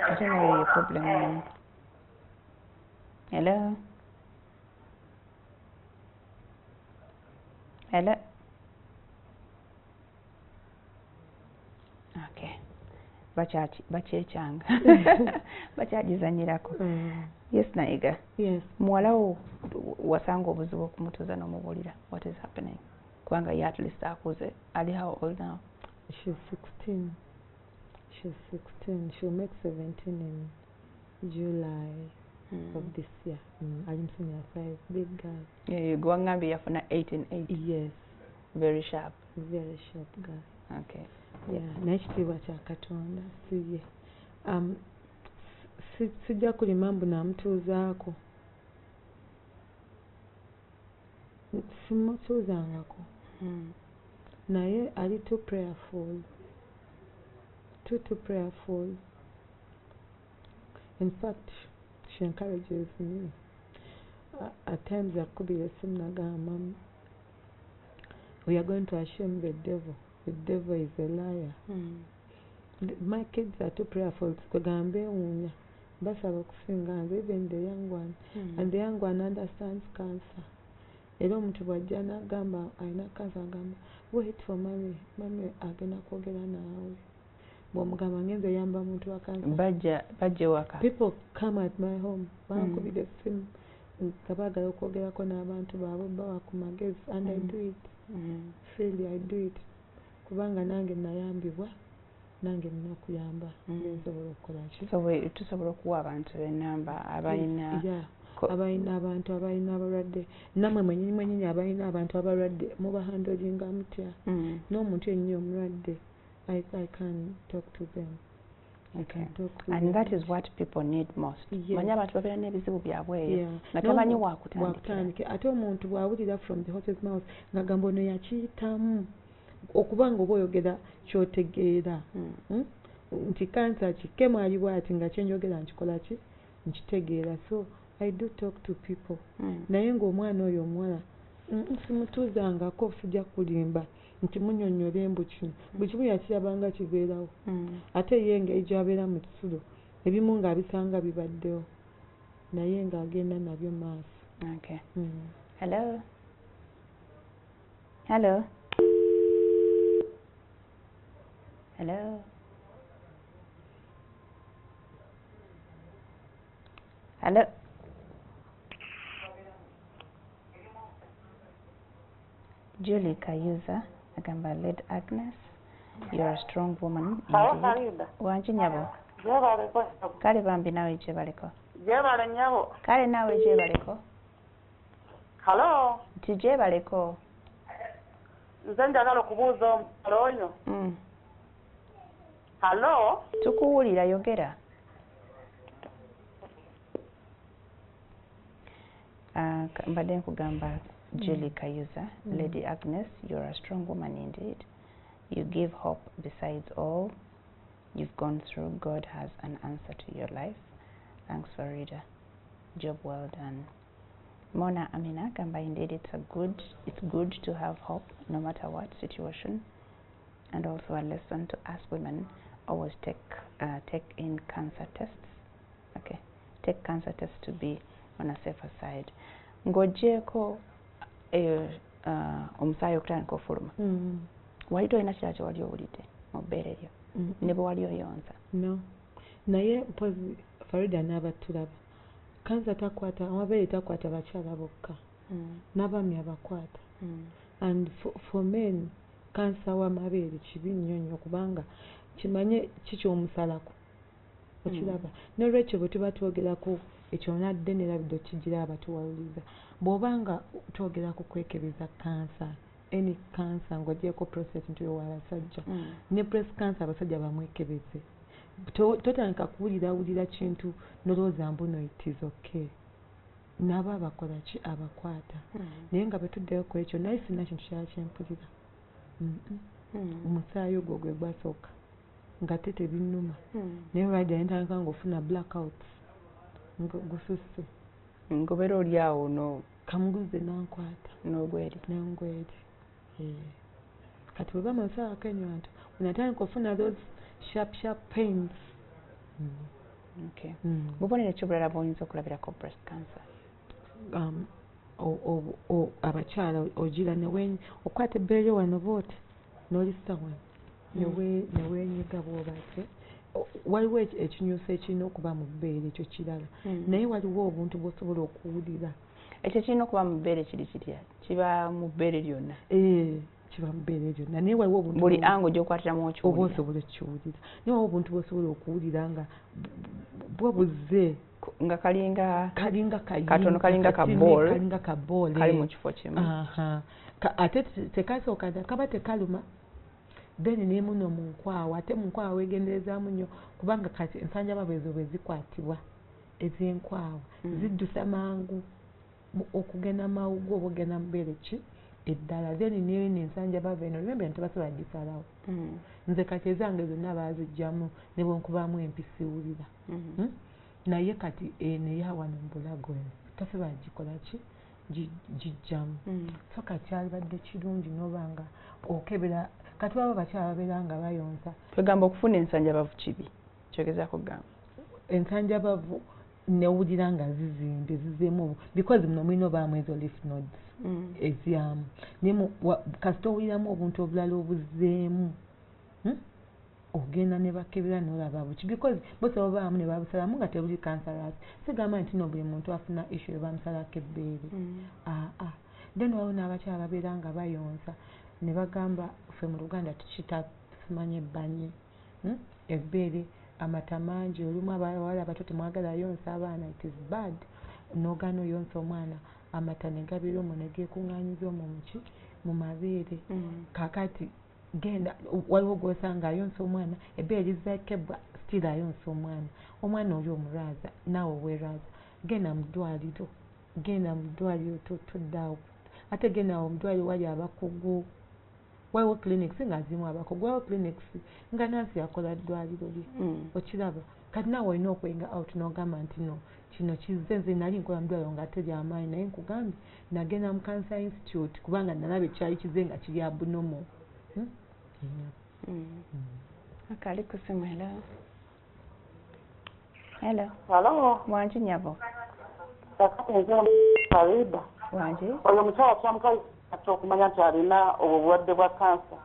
Ate nayo ye problem emu. Hello? Hello? Okay. Bakyekyanga. Bakyagizanyirako. Yes, Naiga. Yes. Muwala wo wasanga obuzibu okumutuuza n'omubuulira what is happening? Kubanga ye at least akuze. Ali how old now? She's 16. She's 16. She'll make 17 in July of this year. Ali mu senior 5. Big girl. Yeah, gwe wangambye yafuna 8 and 8. Yes. Very sharp. Very sharp girl. Okay. Yeah, naye ekitiibwa kya Katonda si ye. Sijja kulima mbu namutuuzaako. Simutuuzangako. Naye ali too prayerful. Too prayerful. In fact, she encourages me. At times akubira essimu n'agamba, we are going to ashame the devil. The devil is a liar. My kids are too prayerful. Kwegambe ewuunya. Basaba okusinga nze, even the young one. And the young one understands cancer. Era omuntu bw'ajja n'agamba alina cancer, agamba wait for mommy. Mommy agenda kwogera naawe. Bw'omugamba ngenze yamba muntu wa cancer. Bajja waka. People come at my home. Bankubira essimu nga baagala okwogerako n'abantu baabwe, bawa ku magezi, and I do it. Freely I do it. Kubanga nange nayambibwa, nange nina okuyamba, nsobola okukola ki. So tusobola okuwa abantu enamba abalina abalina abantu abalina abalwadde, nammwe mwennyini mwennyini abalina abantu abalwadde mubahandolinga mutya? N'omuntu yennyini omulwadde, I can talk to them. I can talk to And them. That is what people need most. Yes. Manyi abantu babeera n'ebizibu byabwe eyo nga tamanyi waakutandikira. Ate omuntu bw'awulira from the horse's mouth ng'agamba ono yakiyitamu, okuba nga oba oyogera ky'otegeera. Nti kansa kikemu ali bw'ati nga kyenjogera nkikola ki nkitegeera. So I do talk to people. Naye ng'omwana oyo omuwala simutuuzangako, sijja kulimba nti munnyonnyole mbu kino. Buli kimu yakirabanga kibeerawo. Ate ye engeri gy'abeera mu kisulo ebimu ng'abisanga bibaddewo naye ng'agenda nabyo maaso. Okay. Hello? Hello? Hello? Hello? Julie Kayuza agamba, Lady Agnes, you're a strong woman indeed. Wangi nnyabo. Kale bambi naawe gyebaleko. Gyebale nnyabo. Kale naawe gyebaleko. Hello? Nti gyebaleko. Nze njagala okubuuza omuwala oyo. Hello? Tukuwulira, yogera. Mbadde nkugamba Julie Kayuza, Lady Agnes, you're a strong woman indeed. You give hope besides all you've gone through. God has an answer to your life. Thanks, Farida. Job well done. Mona Amina gamba, indeed it's good to have hope no matter what situation, and also a lesson to us women, always take in cancer tests. Okay, take cancer tests to be on a safer side. Ng'oggyeeko eyo omusaayi okutandika ofuluma, wali tolina kirala kye wali owulidde mu bbeere lyo ne bwe wali oyonsa? No. Naye mpozi Farida n'abatulaba, kansa takwata amabeere, takwata bakyala bokka, n'abaami abakwata. And for men, kansa w'amabeere kibi nnyo nnyo kubanga kimanye kikyomusalako okiraba. N'olwekyo bwe tuba twogerako ekyo nadde nerabidde okigiraba tuwaliriza, bw'obanga twogera ku kwekebeza kansa, any cancer ng'ogyeko prostate nti oyo w'abasajja, ne breast cancer abasajja bamwekebeze. Totandika kuwulirawulira kintu nolowooza mbu no it is okay. Nabo abakola ki abakwata. Naye nga bwe tuddeyo ku ekyo, naye sirina kintu kirala kyempulira. Omusaayi ogwo gwe gwasooka nga te tebinnuma. Naye olwajja ne ntandika ng'ofuna blackouts nga gususse. Ng'obeera oli awo no Kamuguze nankwata n'ogweri nengweri. Kati bwe bamala osalako ennywanto, wenatandika ofuna those sharp sharp pains. Okay. Bubonero ki obulala bw'oyinza okulabirako breast cancer? Abakyala ogira okwata ebbeere wano bw'oti n'olissa wano neweenyiga bw'oba ate waliwo ekinyusi ekirina okuba mu bbeere, ekyo kirala, naye waliwo obuntu bw'osobola okuwulira. Ekyo kirina okuba mu bbeere kiri kitya? Kiba mu bbeere lyonna? Kiba mu bbeere lyonna, naye waliwo obuntu buli ango gy'okwatiramu okiwulira, oba osobola okukiwulira, naye waliwo obuntu bw'osobola okuwulira nga bwo buzze nga kalinga katono, kalinga ka ball, kalinga ka ball kali mu kifo kimu. Ate tekasooka kaba tekaluma, then ne muno mu nkwawa, ate mu nkwawa weegenderezaamu nnyo kubanga kati ensanjabavu ezo bwe zikwatibwa ez'enkwawa ziddusa mangu okugenda mawuggwe oba ogenda mu bbeere ki eddala. Then nene ensanjabavu eno remember nti tebasobola gisalawo. Nze kati ezange zonna baaziggyamu ne bwe nkubaamu empisi wulira. Naye kati eno eya wano mu bulago eno tasobola gikola ki gijjamu. So kati kyalibadde kirungi n'oba nga okebera. Kati baba bakyala babeera nga bayonsa. Twegamba okufuna ensanjabavu kibi, kyogezaako kugamba ensanjabavu newulira nga zizimbye zizeemu, because muno mulina obaamu ezo lymph nodes ezyamu, naye kasita owuliramu obuntu obulala obuzeemu, ogenda ne bakebera n'olaba buki, because bosobola obaamu ne babusalamu nga tebuli cancerous. Sigamba nti no buli muntu afuna issue bamusalako ebbeere, Then waliwo n'abakyala babeera nga bayonsa ne bagamba ffe mu Luganda tukiyita simanya ebbanye, ebbeere amata mangi, olumu abawala abato temwagala yonsa abaana, it is bad, n'ogaana oyonsa omwana amata ne gabeera omwo ne geekuŋŋaanyiza omwo muki mu mabeere. Kaakati genda waliwo gw'osanga ayonsa omwana ebbeere lizzaako ebbwa, still ayonsa omwana, omwana oli omulwaza naawe weerwaza. Genda mu ddwaliro, genda mu ddwaliro toddaawo, ate genda mu ddwaliro wali abakugu, waliwo clinics nga zirimu abakugu, waliwo clinics nga nansi yakola ddwaliro lye, okiraba. Kati naawe olina okwenga out n'ogamba nti no kino kizze, nze nali nkola mu ddwaliro nga teryamaanyi, naye nkugambye nagenda mu Cancer Institute kubanga nalaba ekyali kizze nga kiri abnormal. Akali ku ssimu. Hello. Hello. Hello. Wangi nnyabo? Kakati nze Farida. Wangi? Oyo omukyala kyamukazi okumanya nti alina obwo obulwadde bwa kansa.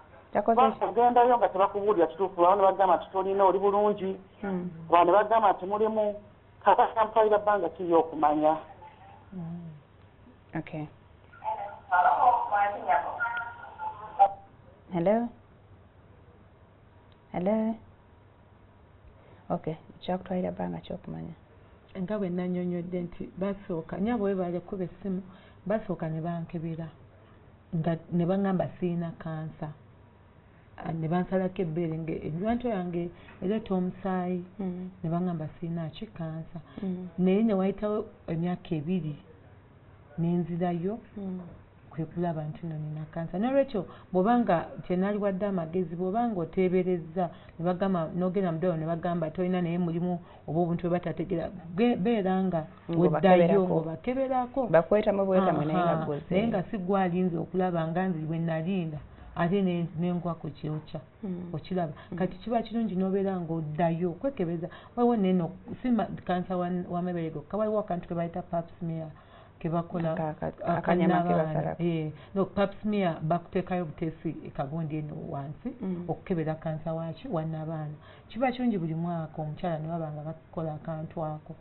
Ogendayo nga tebakubuulira kituufu, awo ne bagamba nti tolina, oli bulungi, aba ne bagamba nti mulimu. Kakati kyamutwalira bbanga kiri okumanya. Okay. Hello. Hello. Okay, kyakutwalira bbanga kyokumanya. Nga bwe nannyonnyodde nti basooka nnyabo we baali kuba essimu, basooka ne bankebera nga ne baŋŋamba sirina kansa, ne bansalako ebbeere ennywanto yange ereeta omusaayi, ne baŋŋamba sirina ki kansa, naye ne wayitawo emyaka 2 ne nzirayo kwe kulaba nti no nina kansa. N'olwekyo bw'obanga kyenaliwadde amagezi, bw'obanga oteeberezza ne bagamba n'ogenda mu ddwaliro ne bagamba tolina, naye mulimu oba obuntu bwe batategeera, beera nga weddayo ng'obakeberako, bakwetamu bwetamu, naye nga gwoze, naye nga si gwe alinze okulaba nga nze bwe nalinda ate nengwa ku kyokya, okiraba. Kati kiba kirungi n'obeera ng'oddayo okwekebeza. Waliwo neno si kansa w'amabeere gokka, waliwo akantu ke bayita pap smear kebakola akanyama kebasalako. No, pap smear bakuteekayo buteesi ekagundi eno wansi okukebera kansa waki wannabaana. Kiba kirungi buli mwaka omukyala ne baba nga bakola akantu ako,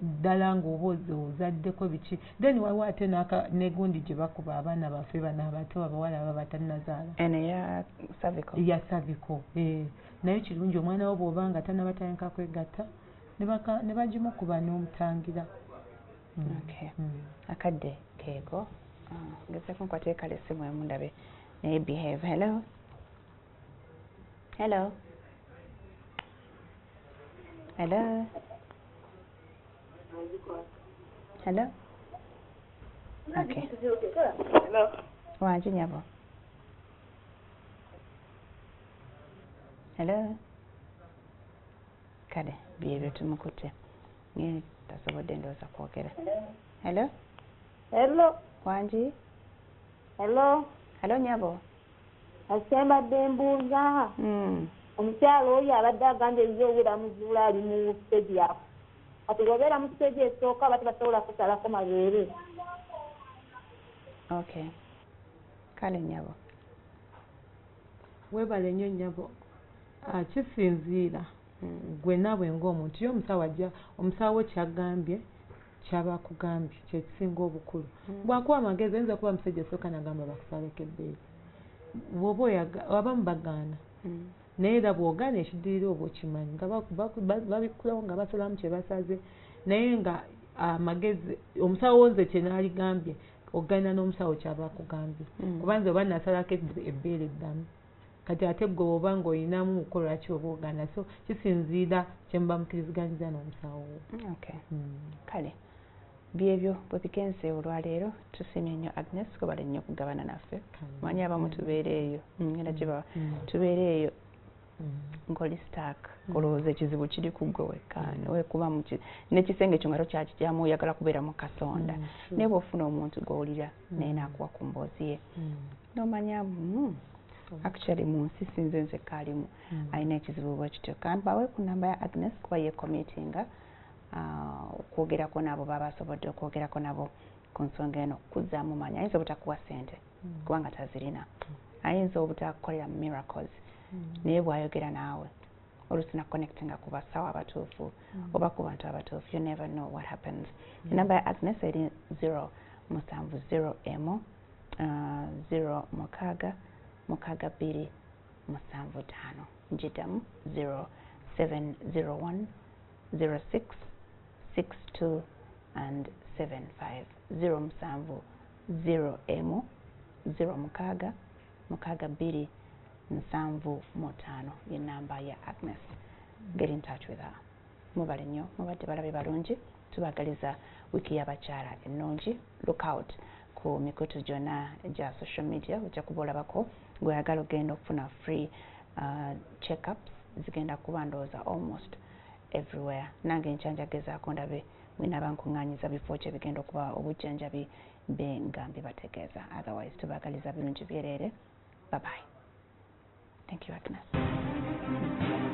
ddala ng'oba ozaddeko biki. Then waliwo ate n'egundi gye bakuba abaana baffe bano abato abawala aba batannazaala, eno eya cervical. Eya cervical, naye kirungi omwana wo bw'oba nga tannaba tandika kwegatta ne bagimukuba n'omutangira. Okay. Akadde keego. Ngezaako nkwate kale essimu emu ndabe naye behave. Hello. Hello. Hello. Hello. Okay. Hello. Wangi nnyabo? Hello. Kale byebyo tumukutte, naye tasobodde ndowooza kwogera. Hello. Hello. Wangi. Hello. Hello nyabo. Asembadde mbuuza. Omukyala oyo abadde agambye eyiye obulamuzuula ali mu stage ya. Ati bw'obeera mu stage esooka aba tebasobola kusalako mabeere. Okay. Kale nyabo. Weebale nnyo nnyabo. Kisinziira gwe naawe ng'omuntu ye omusawo ajja omusawo kyagambye kyaba akugambye kyekisinga obukulu. Bw'akuwa amagezi ayinza kuba musajja esooka n'agamba bakusaleko ebbeere. Bw'oba abamu bagaana. Naye era bw'ogaana ekiddirira oba okimanyi nga babikkulawo nga basalamu kye basaze naye nga amagezi omusawo nze kye naaligambye ogaana n'omusawo kyaba akugambye. Kuba nze oba nasalako ebbeere eddamu. Kati ate gwe oba ng'olinamu okukola ki oba ogaana so kisinziira kye muba mukkiriziganyiza n'omusawo wo. Okay. Kale byebyo bwe bigenze olwaleero tusiimye nnyo Agnes kubala nnyo okugabana naffe. Manyi abamu tubeera eyo ngenda kiba tubeera eyo ng'oli stuck olowooza ekizibu kiri ku ggwe wekka weekuba n'ekisenge kyo nga tokyakigyamu oyagala kubeera mu kasonda naye bw'ofuna omuntu gw'owulira naye n'akuwa ku mboozi ye n'omanya actually mu nsi sinze nzekka alimu alina ekizibu bwe kityo. Kambawe ku namba ya Agnes kuba ye committinga okwogerako nabo baba asobodde okwogerako nabo ku nsonga eno kuzzaamu maanyi. Ayinza obutakuwa ssente kubanga tazirina, ayinza obutakukolera miracles naye bw'ayogera naawe oluusi na connectinga ku basawo abatuufu oba ku bantu abatuufu. You never know what happens. Enamba ya Agnes eri 0 7 0 M 0 6 6 2 7 5. Njiddamu 0 7 0 1 0 6 6 2 and 7 5. 0 7 0 M 0 6 6 2 7 5 ye namba ya Agnes. Get in touch with her. Mubale nnyo, mubadde balabe balungi, tubagaliza wiiki y'abakyala ennungi. Look out ku mikutu gyonna egya social media ojja kuba olabako gw'oyagala ogenda okufuna free checkups zigenda kuba ndowooza almost everywhere. Nange nkyanja gezaako ndabe bwe nkuŋŋaanyiza bifo kye bigenda okuba obujjanjabi be nga mbibategeeza. Otherwise tubagaliza birungi byereere. Bye bye. Thank you, Agnes.